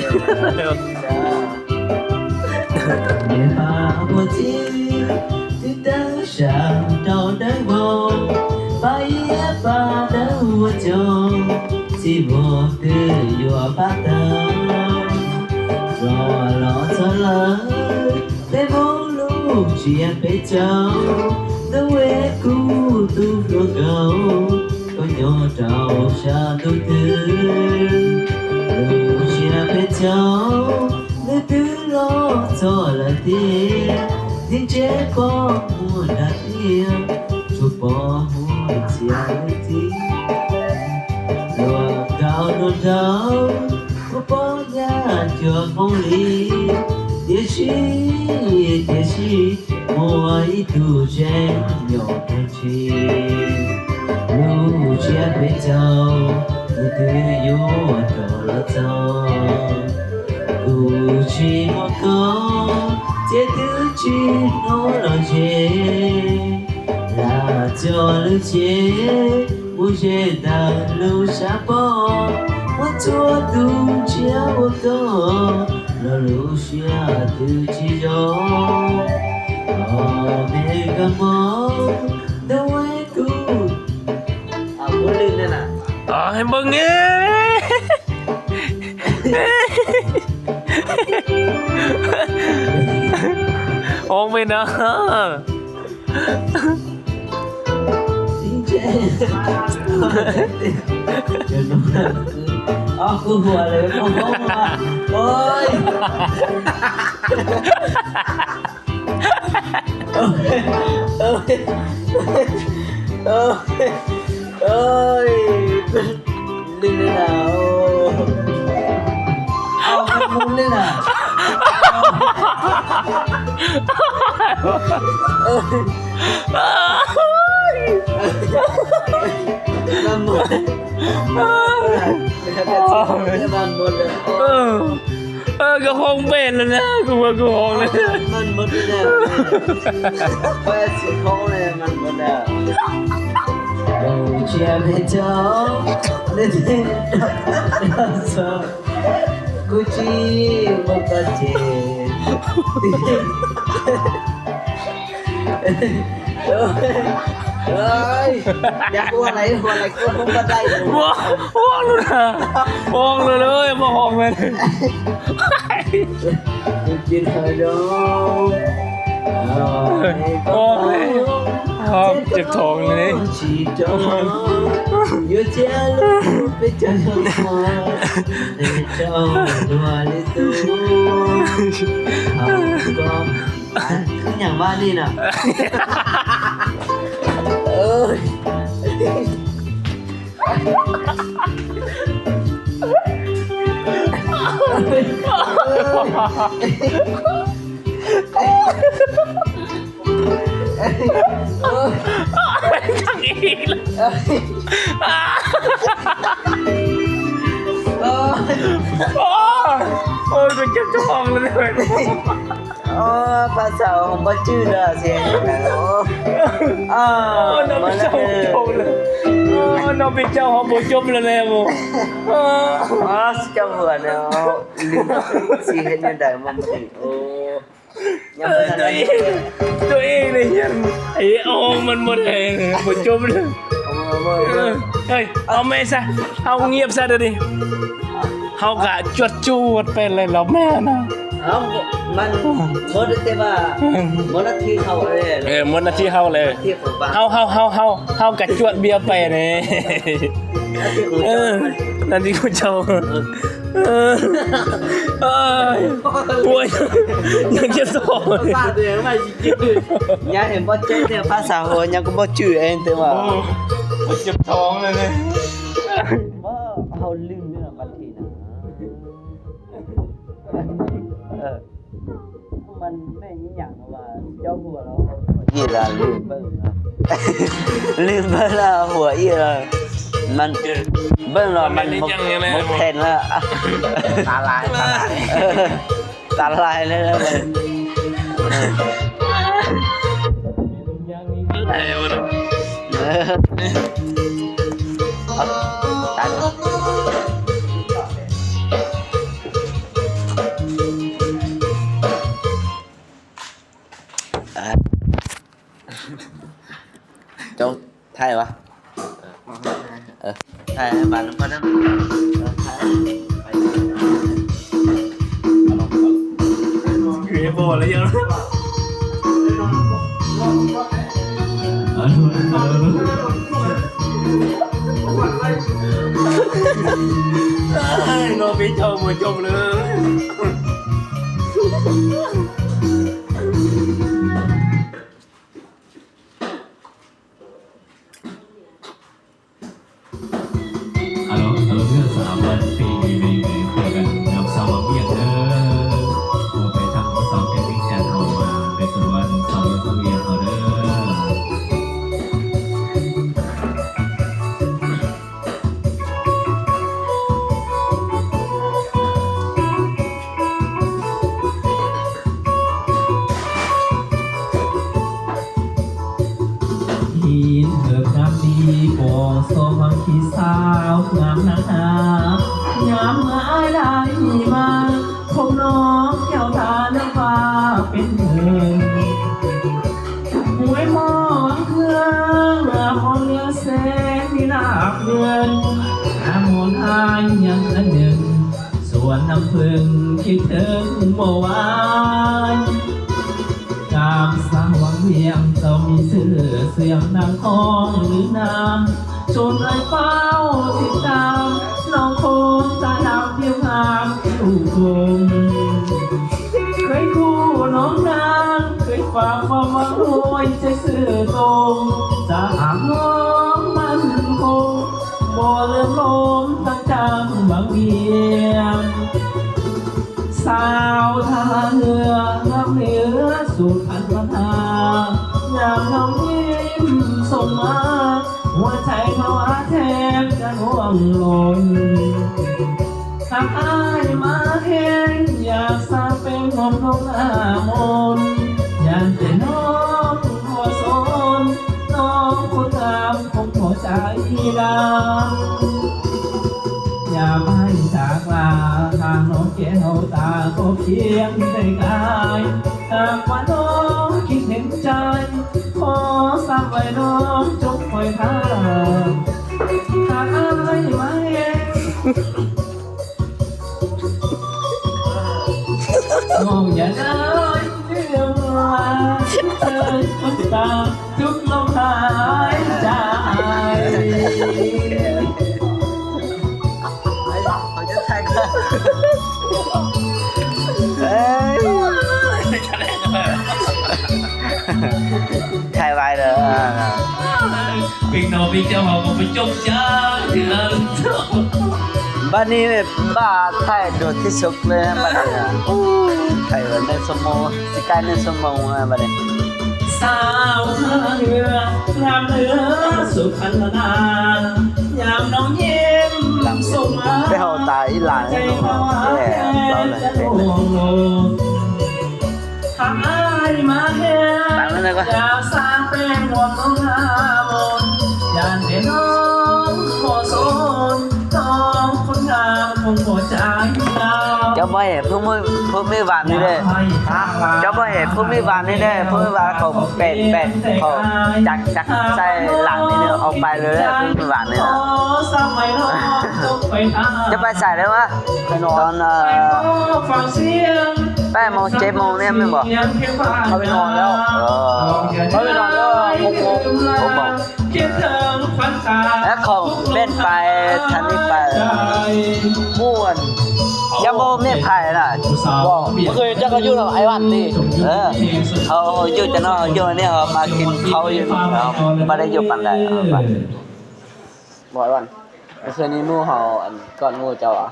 ເອົາ ບໍ່ລືມແນ່ນະ. ອາ ໃຫ້ເບິ່ງແນ່ ອອກໄປນະ. ເອົາ ກູຫົວເລີຍ ໂອ້ໂຫ ໂອ້ຍ. ໂອ້ຍ ໂອ້ຍ ໂອ້ຍ ໂອ້ຍ ລືມແລ້ວນະ. ໂອ້ ເອົາ ມັນໝົດເລີຍນະ. ໂອ້ຍ ມັນໝົດ ມັນໝົດເລີຍ. ເອີ ເອີ ກະຮ້ອງເປັນແລ້ວນະ ກູວ່າກູຮ້ອງແລ້ວ ມັນໝົດແລ້ວ ຂ້ອຍຊິຮ້ອງແລ້ວ ມັນໝົດແລ້ວ. ເອີຍ ເອີຍ ຢາກຫົວໄຫຼ ຫົວໄຫຼ ກົດລົງບັນໄດ. ຮ້ອງ ຮ້ອງໂລດນະ ຮ້ອງໂລດເລີຍ ບໍ່ຮ້ອງແມ່ນ. ກິນເຂົ້າດອງ ຮ້ອງເລີຍ ຮ້ອງ ເຈັບທ້ອງເລີຍ. ຢູ່ເຈຍລູເປັນເຈົ້າ ເຈົ້າ ເຈົ້າ ເຈົ້າ ເຈົ້າ ເຈົ້າ ຄືຫຍັງວະນີ້ນະ ເອີຍ. ໂອ້ຍ ທັງອີກແລ້ວ ໂອ້ຍ ໂອ້ຍ ໂອ້ຍ ກູເຈັບທ້ອງແລ້ວເວີຍ. ອໍ ພາສາຂອງບໍ່ຈື່ເດີ ຊິເຮັດຈັ່ງໃດ. ອໍ ໂອ້ ນ້ອງເປັນເຈົ້າຂອງເຈົ້າເລີຍ. ອໍ ນ້ອງເປັນເຈົ້າຂອງບໍ່ຈົບແລ້ວແຫຼະ. ອໍ ອໍ ເຈົ້າຫົວເນາະ ລືມ ຊິເຮັດແນວໃດມັນ. ໂອ້ ຍັງບໍ່ທັນໄດ້ ໂຕເອງ ໂຕເອງນີ້ຍັງ ໄອ້ ໂອ້ ມັນບໍ່ໄດ້ ບໍ່ຈົບເລີຍ. ເອີ ເອີ ເອີ ເອີ ເອີ ເອົາແມ່ຊະ ເຮົາງຽບຊະດຽວນີ້ ເຮົາກະຈວດຈວດໄປເລີຍລະແມ່ນະ. ເອົ້າ ມັນໝົດແຕ່ວ່າ ອືມ ໝົດໜ້າທີ່ເຮົາເລີຍ. ເອີ ໝົດໜ້າທີ່ເຮົາເລີຍ. ໜ້າທີ່ຂອງປາ ເຮົາ ເຮົາ ເຮົາ ເຮົາ ເຮົາກະຈວດບຽໄປນີ້ ໜ້າທີ່ຂອງເຈົ້າ. ເອີ ໜ້າທີ່ຂອງເຈົ້າ. ເອີ ເອີ ໂອ້ຍ ຍັງຈະສອນ ພາສາຕົວເອງວ່າຊິຈື່ ຍັງເຫັນບໍ່ເຈັບແຕ່ພາສາຫົວ ຍັງກໍບໍ່ຈື່ເອງແຕ່ວ່າ ໂອ້ ເຈັບທ້ອງເລີຍນີ້. ບໍ່ ເຮົາລືມເລື່ອງບັນທີນະ. ເອີ ມັນແມ່ນອີ່ຫຍັງວະ ເຈົ້າຫົວເຮົາ ອີ່ລະ ລືມເບິ່ງ ລືມເບິ່ງລະ ຫົວອີ່ລະ ມັນເບິ່ງລະ ມັນບໍ່ ບໍ່ແຂງລະ ຕາລາຍ ຕາລາຍ ເອີ ຕາລາຍເລີຍລະ ມັນ ເອີ ເອີ ເອົາ ຕາຍ ອ່າ ເຈົ້າຖ່າຍວະ? ເອີ ເອີ ຖ່າຍໃຫ້ມັນກ່ອນນະ ເອີ ຖ່າຍ ເອີ ເອົາລົງ ເອົາລົງ ຄືບໍ່ແລ້ວຍັງ ເອົາລົງ ເອົາລົງ ເອີຍ ນ້ອງເປັນເຈົ້າບໍ່ຈົບເລີຍ. ອາໂລ ອາໂລ ເດີ ສາວວັນ ປີນີ້ແມ່ນເຈີກັນກັບສາວວັງວຽງເດີ ເອົາໄປທາງສາວແກ້ວວຽງຈັນເຮົາມາ ໄປສະຫວັນສາວວັງວຽງເຮົາເດີ. ຫີນເຫີບງາມດີ ບໍ່ສອບຫວັງຂີ້ສາວງາມນານາ ຍາມເມື່ອອ້າຍໄດ້ມາ ພົບນ້ອງແກ້ວຕາເຫຼືອວ່າເປັນເພິ່ນ ຫ້ວຍໝໍວັງເຄືອງ ເຫຼືອມອງເຫຼືອແສງ ມີລາບເງິນ ອາມອນອາຍຍັງອັນໜຶ່ງ ສວນນ້ຳເຜິ້ງຄິດເຖິງບໍ່ຫວານ ງາມສາວວັງວຽງ ເຈົ້າມີຊື່ສຽງດັງກ້ອງລືນາ ຊົນເອີຍຟ້າວຕິດຕາມ ນ້ອງຄົນຕາດຳຜິວງາມຜິວກົມ ເຄີຍຄູ່ນ້ອງນາງ ເຄີຍຝາກຄວາມຫວັງຫ້ວຍໃຈຊື່ຕົງ ຈາກນ້ອງໝັ້ນຄົງ ບໍ່ເລີນລົມຕັ້ງຈາກວັງວຽງ ສາວທ່າເຮືອງາມເຫຼືອສູນພັນພັນຫາ ຍາມນ້ອງຍິ້ມສົ່ງມາ ຫົວໃຈພາວາແທບຈະລ່ວງຫຼົ່ນ ຫາກອ້າຍມາແຮງ ຢາກສາແປງຫອມດົມໜ້າມົນ ຢ້ານແຕ່ນ້ອງບໍ່ສົນ ນ້ອງຄົນງາມຄົງພໍໃຈດຳ ຢ່າໄປຈາກລາ ຫາກນ້ອງແກ້ວຕາກໍພຽງໄດ້ກາຍ ຫາກວ່ານ້ອງຄິດເຫັນໃຈ ຂໍສາບໄວ້ນ້ອງຈົ່ງຄອຍຖ້າ ຫາກອ້າຍມາແຮງ ນ້ອງຢ່າໄດ້ເລື່ອງວ່າ ເອີຍ ຄົນຕາ ທຸກລົມຫາຍໃຈ ເອີຍ ຖ່າຍໄວ້ເດີ ເປັນນ້ອງເປັນເຈົ້າເຮົາກໍບໍ່ຈົບຈັກເທື່ອ ບັດນີ້ບາດຖ່າຍໂດນທີ່ສຸດເລີຍ ບັດນີ້ ໂອ້ ຖ່າຍໄວ້ໜຶ່ງຊົ່ວໂມງ ຊິໃກ້ໜຶ່ງຊົ່ວໂມງແລ້ວບັດນີ້. ສາວເຮືອງາມເຫຼືອສຸພັນນາ ຍາມນ້ອງຍິ້ມ ໄປເຮົາຕາຍອີ່ຫຼາຍເນາະ ແຕ່ເຮົາແຫຼະ ຕາມນັ້ນແຫຼະກໍ ເຈົ້າບໍ່ເຫັນຜູ້ມີ ຜູ້ມີຫວັງນີ້ເດ້ ເຈົ້າບໍ່ເຫັນຜູ້ມີຫວັງນີ້ເດ້ ຜູ້ມີຫວັງເຂົາແປນ ແປນ ເຂົາຈັກ ຈັກໃສ່ຫຼັງນີ້ເດ້ ອອກໄປເລີຍເດ້ ຜູ້ມີຫວັງນີ້ນະ ຈະໄປໃສເດ້ວະ? ໄປນອນ ຕອນ ເອີ ແປດໂມງ ເຈັດໂມງນີ້ແມ່ນບໍ່? ເຂົາໄປນອນແລ້ວ ເອີ ເຂົາໄປນອນແລ້ວ ຫົກໂມງ ຫົກໂມງ. ແລ້ວເຂົາແມ່ນໄປທາງນີ້ໄປ ມ່ວນ ຍັງບໍ່ແມ່ນໃຜນະ ບໍ່ ບໍ່ເຄີຍ ເຈົ້າກໍຢູ່ນຳອ້າຍວັນຕິ ເອີ ເຂົາຢູ່ຈະນອນຢູ່ນີ້ ເຮົາມາກິນເຂົ້າຢູ່ ເຮົາບໍ່ໄດ້ຢູ່ປານໃດ ບໍ່ ອ້າຍວັນ ເມື່ອຄືນນີ້ໝູ່ເຮົາ ອັນ ກ່ອນໝູ່ເຈົ້າອະ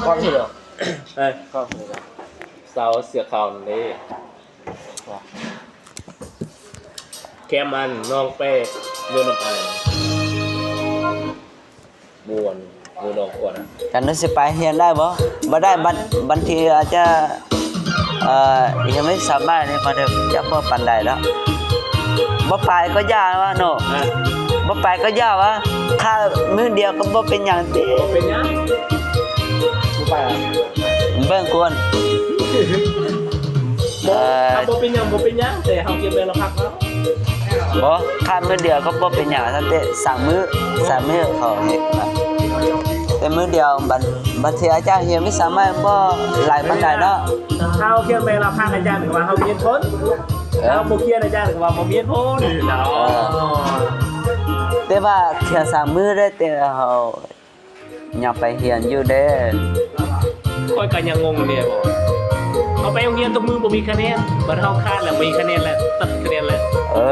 ກ່ອນເທື່ອ ເອີ ສາວເສື້ອຂາວນັ້ນເດ້ ແຄມອັນນ້ອງແປ້ຢູ່ນຳອັນ ໝູ່ອັນ ໝູ່ນ້ອງກ່ອນ ຄັນຊິໄປຮຽນໄດ້ບໍ່? ບໍ່ໄດ້ ບັດ ບາງທີອາດຈະ ເອີ ຍັງໄມ່ສາມາດເລີຍ ມາເດີ ຈະບໍ່ປານໃດດອກ ບໍ່ໄປກໍຢ່າວ່າເນາະ ບໍ່ໄປກໍຢ່າວ່າ ຂ້າມື້ດຽວກໍບໍ່ເປັນຫຍັງຕິ ບໍ່ເປັນຫຍັງ ບໍ່ໄປ ເບິ່ງກ່ອນ ບໍ່ ເອີ ບໍ່ເປັນຫຍັງ ບໍ່ເປັນຫຍັງ ແຕ່ເຮົາເກັບໄວ້ລະພັກເນາະ ບໍ່ ຂ້າມື້ດຽວກໍບໍ່ເປັນຫຍັງ ແຕ່ສາມມື້ ສາມມື້ເຂົາເຮັດນະ ແຕ່ມື້ດຽວ ບາງ ບາງເທື່ອອາຈານຮຽນວິຊາໃໝ່ບໍ່ຫຼາຍປານໃດເນາະ ເຮົາຮຽນໄປລະພັກອາຈານກໍວ່າເຮົາມີເຫດຜົນ ເອີ ເຮົາບໍ່ຮຽນອາຈານກໍວ່າບໍ່ມີເຫດຜົນ ເອີ ແຕ່ວ່າຮຽນສາມມື້ເດ້ ແຕ່ເຮົາ ຍັງໄປຮຽນຢູ່ເດ້ ຂ້ອຍກໍຍັງງົງເດ້ ເຮົາໄປໂຮງຮຽນທຸກມື້ບໍ່ມີຄະແນນ ບັດເຮົາຂາດແລ້ວ ມີຄະແນນແລ້ວ ຕັດຄະແນນແລ້ວ ເອີ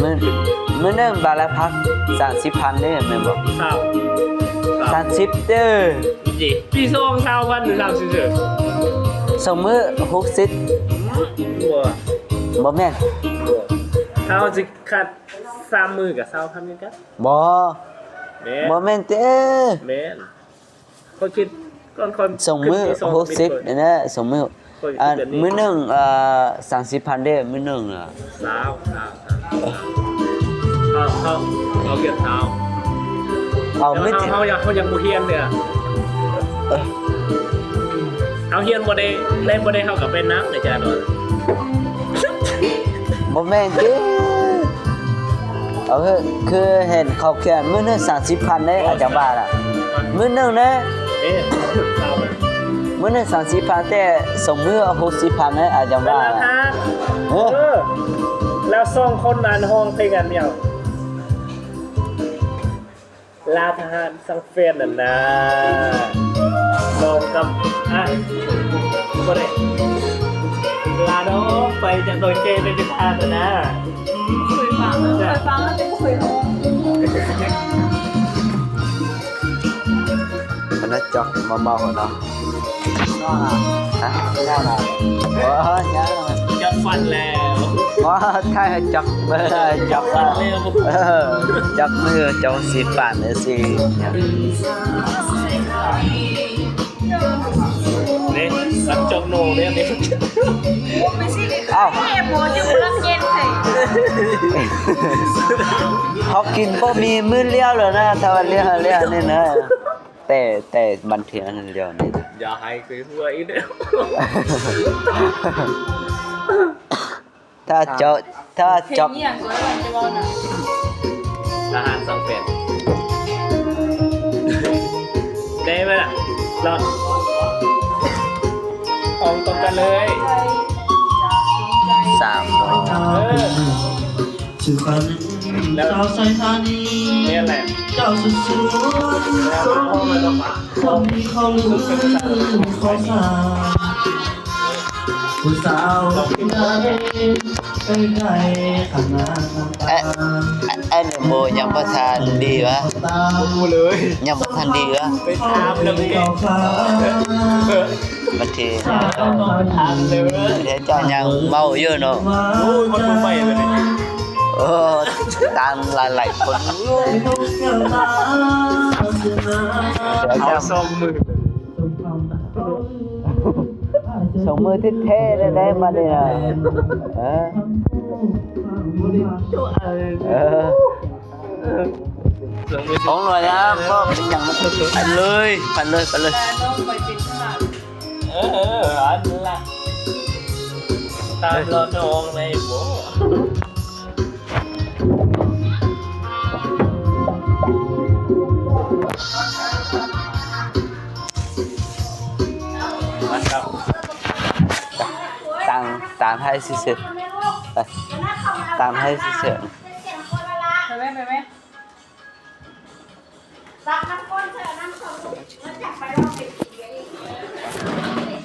ມື້ ມື້ໜຶ່ງບາດລະພັກສາມສິບພັນເດ້ ແມ່ນບໍ່? ຊາວ ສາມສິບເດີ ປີສອງ ຊາວພັນ ຫຼື ສາມສິບເດີ ສອງມື້ຫົກສິບ ບໍ່ ບໍ່ແມ່ນ ເຮົາຊິຂາດສາມມື້ກໍຊາວພັນຄືກັນ ບໍ່ ແມ່ນ ບໍ່ແມ່ນເດ້ ແມ່ນ ຂ້ອຍຄິດກ່ອນ ຂ້ອຍ ສອງມື້ຫົກສິບນີ້ແຫຼະ ສອງມື້ ມື້ໜຶ່ງ ເອີ ສາມສິບພັນເດ້ ມື້ໜຶ່ງນະ ຊາວ ຊາວ ຊາວ ເຮົາ ເຮົາ ເຮົາຮຽນຊາວ ເອົາ ເຮົາ ເຮົາຍັງ ເຮົາຍັງບໍ່ຮຽນເດ້ ເຮົາຮຽນບໍ່ໄດ້ ໄດ້ບໍ່ໄດ້ ເຮົາກໍໄປນຳ ອາຈານວ່າ ບໍ່ແມ່ນຕິ ເອີ ຄືເຫັນເຂົາຂຽນມື້ໜຶ່ງສາມສິບພັນເດ້ ອາຈານວ່ານະ ມື້ໜຶ່ງເດ້ ມື້ໜຶ່ງສາມສິບພັນ ແຕ່ສອງມື້ຫົກສິບພັນເດ້ ອາຈານວ່ານະ ເອີ ແລ້ວສອງຄົນນັ້ນຮ້ອງເພງອັນດຽວ ລາທະຫານສັງແຟນນັ້ນນາ ນ້ອງກັບ ອ່ະ ບໍ່ໄດ້ ລານ້ອງໄປຈາກດອຍແກ້ໄປເປັນທາດນະ ເຄີຍຟັງ ເຄີຍຟັງແຕ່ບໍ່ເຄີຍຮ້ອງ ເພິ່ນຈອກເບົາໆເນາະ ຮະ ໂອ້ຍ ຍາກ ຢາກຟັນແລ້ວ ບໍ່ ຖ້າໃຫ້ຈັບ ເອີ ຈັບ ເອີ ຈັບມື ຈັບສີປານ ເອີ ສີ ເດ້ ສັກຈອກໂນເດ້ ເດ້ ເອົ້າ ເຮົາກິນບໍ່ມີມື້ລ້ຽວແລ້ວນະ ຖ້າວ່າລ້ຽວ ລ້ຽວນີ້ນະ ແຕ່ ແຕ່ບັນເທີງອັນດຽວນີ້ນະ ຢ່າໃຫ້ໄປຫົວອີກເດີ້ ຖ້າເຈົ້າ ຖ້າເຈົ້າ ເພງອີ່ຫຍັງກໍໄດ້ ຈະເວົ້ານະ ທະຫານສັງແຟນ ໄດ້ໄໝລະ? ລອດ ອອງຕົບກັນເລີຍ ສາມ ເອີ ແລ້ວ ແມ່ນແຫຼະ ເຈົ້າສຸດໆ ແລ້ວ ຄົນມີເຂົາລື ຂໍສາ ຜູ້ສາວ ເອະ ອັນນີ້ບໍ່ ຍັງບໍ່ທັນດີວະ ບໍ່ຮູ້ເລີຍ ຍັງບໍ່ທັນດີວະ ໄປຖາມແລ້ວແມ່ ບາງທີ ຖາມເລີຍ ດຽວເຈົ້າຍັງເວົ້າຢູ່ເນາະ ໂອ້ຍ ມັນບໍ່ໄໝ້ເລີຍ ໂອ້ ຕາມຫຼາຍໆຄົນ ເອົາສອງມື້ ສອງມື້ແທ້ໆ ແທ້ໆ ບາດນີ້ນະ ເອີ ເອີ ຂອງໜ່ວຍນະ ບໍ່ເປັນຫຍັງ ໄປເລີຍ ໄປເລີຍ ໄປເລີຍ ເອີ ອັນລະ ຕາມລອດນ້ອງໄດ້ບໍ່? ຕາມ ຕາມໃຫ້ຊື່ໆ ໄປ ຕາມໃຫ້ຊື່ໆ ໄປແມ່ ໄປແມ່.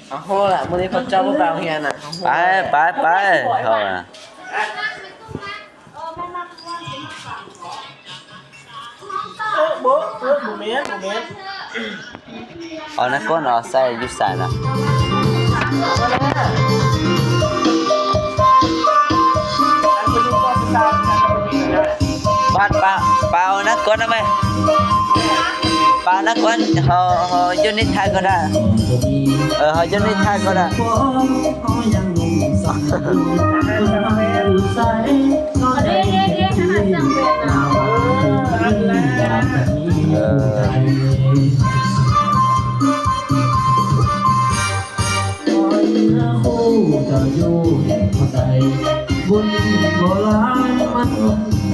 ເອົາໂຫລະ ມື້ນີ້ເຂົາເຈົ້າບໍ່ໄປໂຮງຮຽນນະ ໄປ ໄປ ໄປ ເຮົານະ ເອີ ບໍ່ ເອີ ບໍ່ແມ່ນ ບໍ່ແມ່ນ. ເອົານະ ກ່ອນເອົາໃສ່ຢູ່ໃສລະ ບາດປາ ປາເອົານະ ກ່ອນເອົາໄປ ປານະ ກ່ອນ ເຮົາ ເຮົາຢູ່ນີ້ຖ້າກໍໄດ້ ເອີ ເຮົາຢູ່ນີ້ຖ້າກໍໄດ້.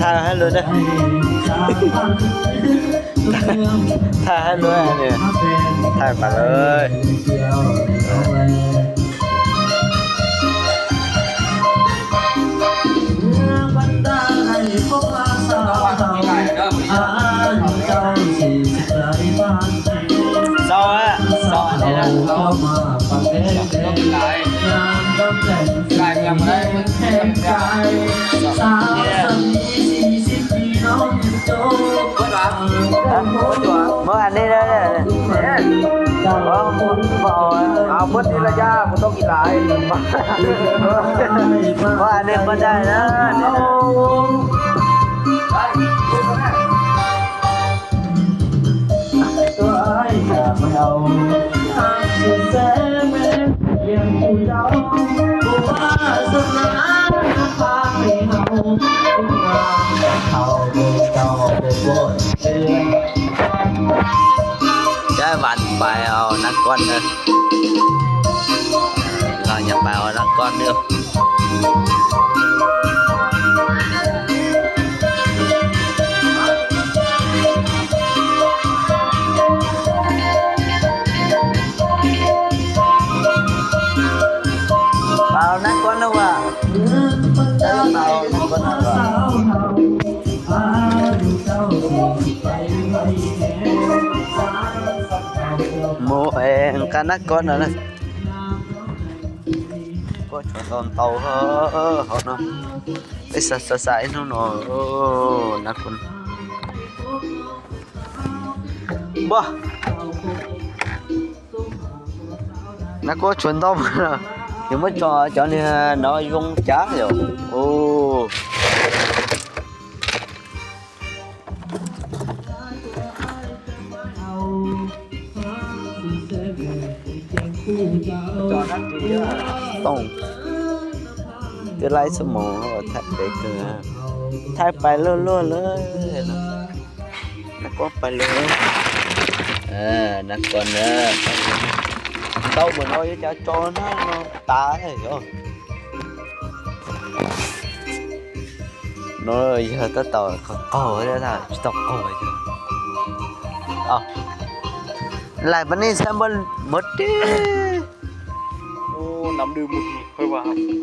ຖ່າຍໃຫ້ເລີຍເດີ ຖ່າຍໃຫ້ເລີຍ ອັນນີ້ ຖ່າຍມາເລີຍ. ເຊົາແລ້ວ ເຊົາແລ້ວ ເຊົາແລ້ວ ເບິ່ງອັນນີ້ເດີ ເອີ ເອົາ ເອົາໝົດນີ້ລະຢ່າ ບໍ່ຕ້ອງກິນຫຼາຍ ເອົາອັນນີ້ບໍ່ໄດ້ນະ. ຍາຍຫວັນໄປເອົານາກອນເດີ ເຮົາຢ່າໄປເອົານາກອນເດີ. ປາເອົານາກອນເດີວ່າ ເອີ ປາເອົານາກອນເດີວ່າ. ໂມເອງກະນະກອນນະ ກໍຊວນຕອນເຕົາເຮີເນາະ ໄປສະສະສະເນາະ ໂອ້ ນະຄົນ ບໍ່ ນະກໍຊວນຕອນເນາະ ຍັງບໍ່ຈອດ ຈອດນີ້ເນາະ ຍົງຈັກຢູ່ ໂອ້. ຕ້ອງເວລາຊົ່ວໂມງ ຖ່າຍໄປເທື່ອ ຖ່າຍໄປເລື້ອຍໆເລີຍເນາະ ແລ້ວກໍໄປເລີຍ ເອີ ນັກກ່ອນເດີ ເຕົ້າເໝືອນເຮົາຈະຈອນເນາະ ຕາຍເນາະ. ໂອ້ຍ ເຮົາຕ້ອງເອົາເຂົ້າເຂົ້າເດີນະ ຕ້ອງເຂົ້າເດີ ເອົາ ຫຼາຍປານນີ້ຊ້ຳບໍ່ໝົດຕິ ໂອ້ ນ້ຳດື່ມມື້ກີ້ ຂ້ອຍວ່າ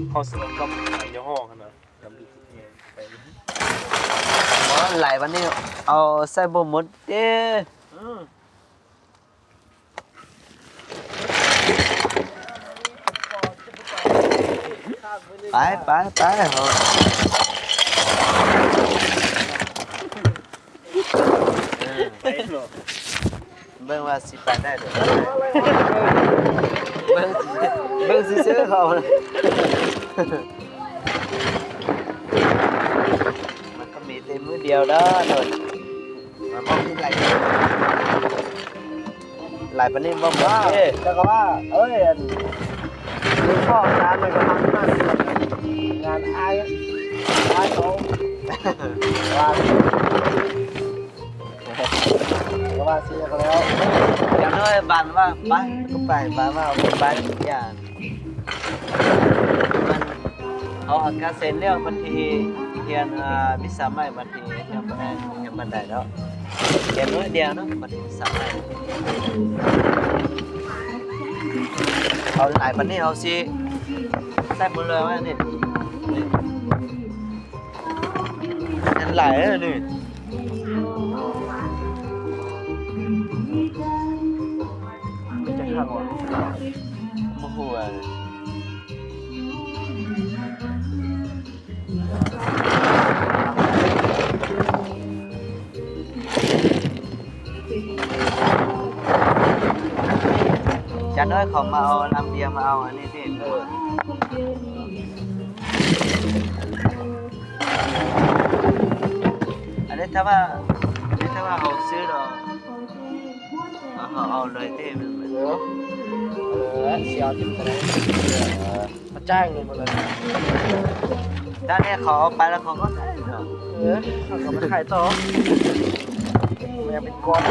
ເຮົາຊື້ກັບໄອ້ຍາຫ້ອງຫັ້ນນະ ນ້ຳດື່ມ ຫຼາຍປານນີ້ເອົາໃສ່ບໍ່ໝົດເດ້ ອືມ. ໄປ ໄປ ໄປ ເຮົາ ເອີ ເບິ່ງວ່າຊິໄປໄດ້ບໍ່ ເບິ່ງ ເບິ່ງຊື່ໆ ເຂົາ ມັນກໍມີແຕ່ມື້ດຽວດອກ ມັນບໍ່ມີຫຼາຍ ຫຼາຍປານນີ້ບໍ່ໝົດເດ້ ຈັກກະວ່າ ເອີຍ ອັນ ມີຊອກຈານມັນກໍທຳນັ້ນ ງານອ້າຍ ອ້າຍເຂົາ ວ່າ ກໍວ່າຊິແລ້ວ ຢ່າງນ້ອຍບານວ່າໄປ ກໍໄປ ບານວ່າບໍ່ໄປ ຢ່າ ມັນ ເອົາອາກາເຊັນແລ້ວ ບາງທີຮຽນ ອ່າ ວິຊາໃໝ່ ບາງທີຮຽນບໍ່ໄດ້ ຮຽນບໍ່ໄດ້ແລ້ວ ຮຽນມື້ດຽວເນາະ ບາງທີວິຊາໃໝ່ ເອົາຫຼາຍປານນີ້ ເຮົາຊິໃສ່ໝົດເລີຍວ່ານີ້ ນີ້ ຮຽນຫຼາຍເດີນີ້ ມັນຈະຄັກຫວາ ບໍ່ຮູ້ວ່າ ຈັນເອີຍ ເຂົາມາເອົານ້ຳເບຍ ມາເອົາອັນນີ້ຕິ ເອີ ອັນນີ້ຖ້າວ່າ ອັນນີ້ຖ້າວ່າເຮົາຊື້ເນາະ ເຮົາ ເຮົາເອົາເລີຍຕິແມ່ນບໍ່ ເອີ ເອີ ຊິເອົາຕິດກໍໄດ້ ເອີ ມາຈ່າຍເງິນໝົດເລີຍ ດ້ານນີ້ເຂົາເອົາໄປແລ້ວເຂົາກໍໄດ້ເນາະ ເອີ ເຂົາກໍມາຂາຍຕໍ່ ມັນຍັງເປັນກ້ອນ.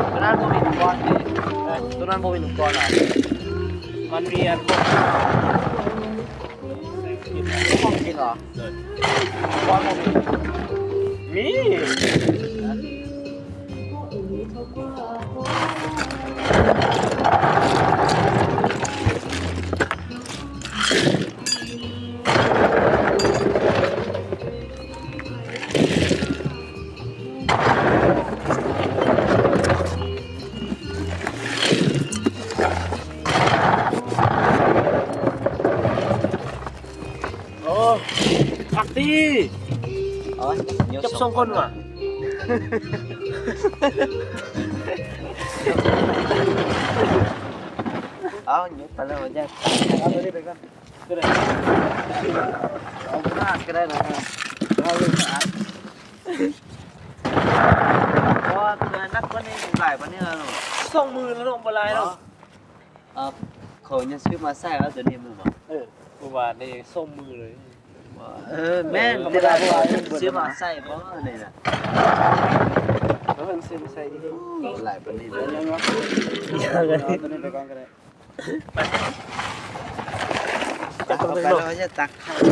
ໂຕນັ້ນບໍ່ມີໜຸ່ມກ້ອນຕິ ໂຕນັ້ນບໍ່ມີໜຸ່ມກ້ອນຫວາ ມັນມີອັນພວກ ຂອງກິນຫວາ ໂດຍ ກ້ອນບໍ່ມີ ມີ. ໂອ້ ຄັກຕິ ໂອ້ຍ ຈັບສອງຄົນຫວາ ເອົາ ຍົກໄປແລ້ວ ເອົາຕົວນີ້ໄປກ່ອນ ຕົວໃດ ເອົາຂາດກໍໄດ້ນະ ເອົາຂາດ ເພາະວ່າຕົວໜັກກວ່ານີ້ ຫຼາຍກວ່ານີ້ແລ້ວເນາະ ສອງມື້ແລ້ວເນາະ ບໍ່ຫຼາຍເນາະ. ເອີ ເຂົາຍັງຊື້ມາໃສ່ວ່າຕົວນີ້ແມ່ນບໍ່ ເອີ ເມື່ອວານນີ້ສອງມື້ເລີຍ ເອີ ແມ່ນ ແຕ່ວ່າຊື້ມາໃສ່ບໍ່ນີ້ນະ ເອີ ຊື້ມາໃສ່ດີ ຫຼາຍປານນີ້ເລີຍ ເອົາຕົວນີ້ໄປກ່ອນກໍໄດ້ ໄປ ເອົາໄປແລ້ວຈະຕັກເຂົ້າ.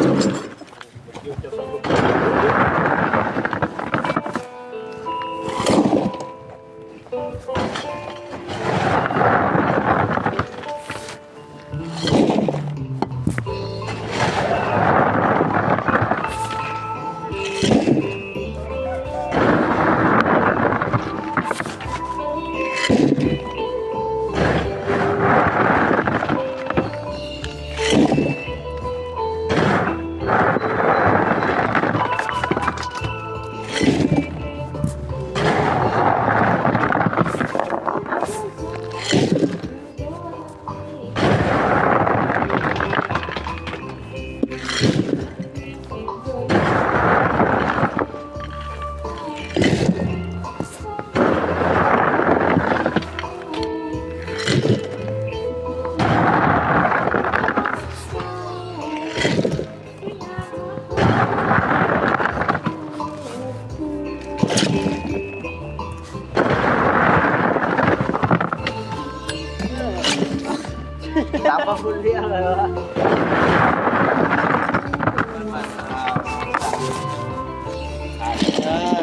ຕາມບໍ່ຮູ້ເລື່ອງເລີຍວະ ເອີ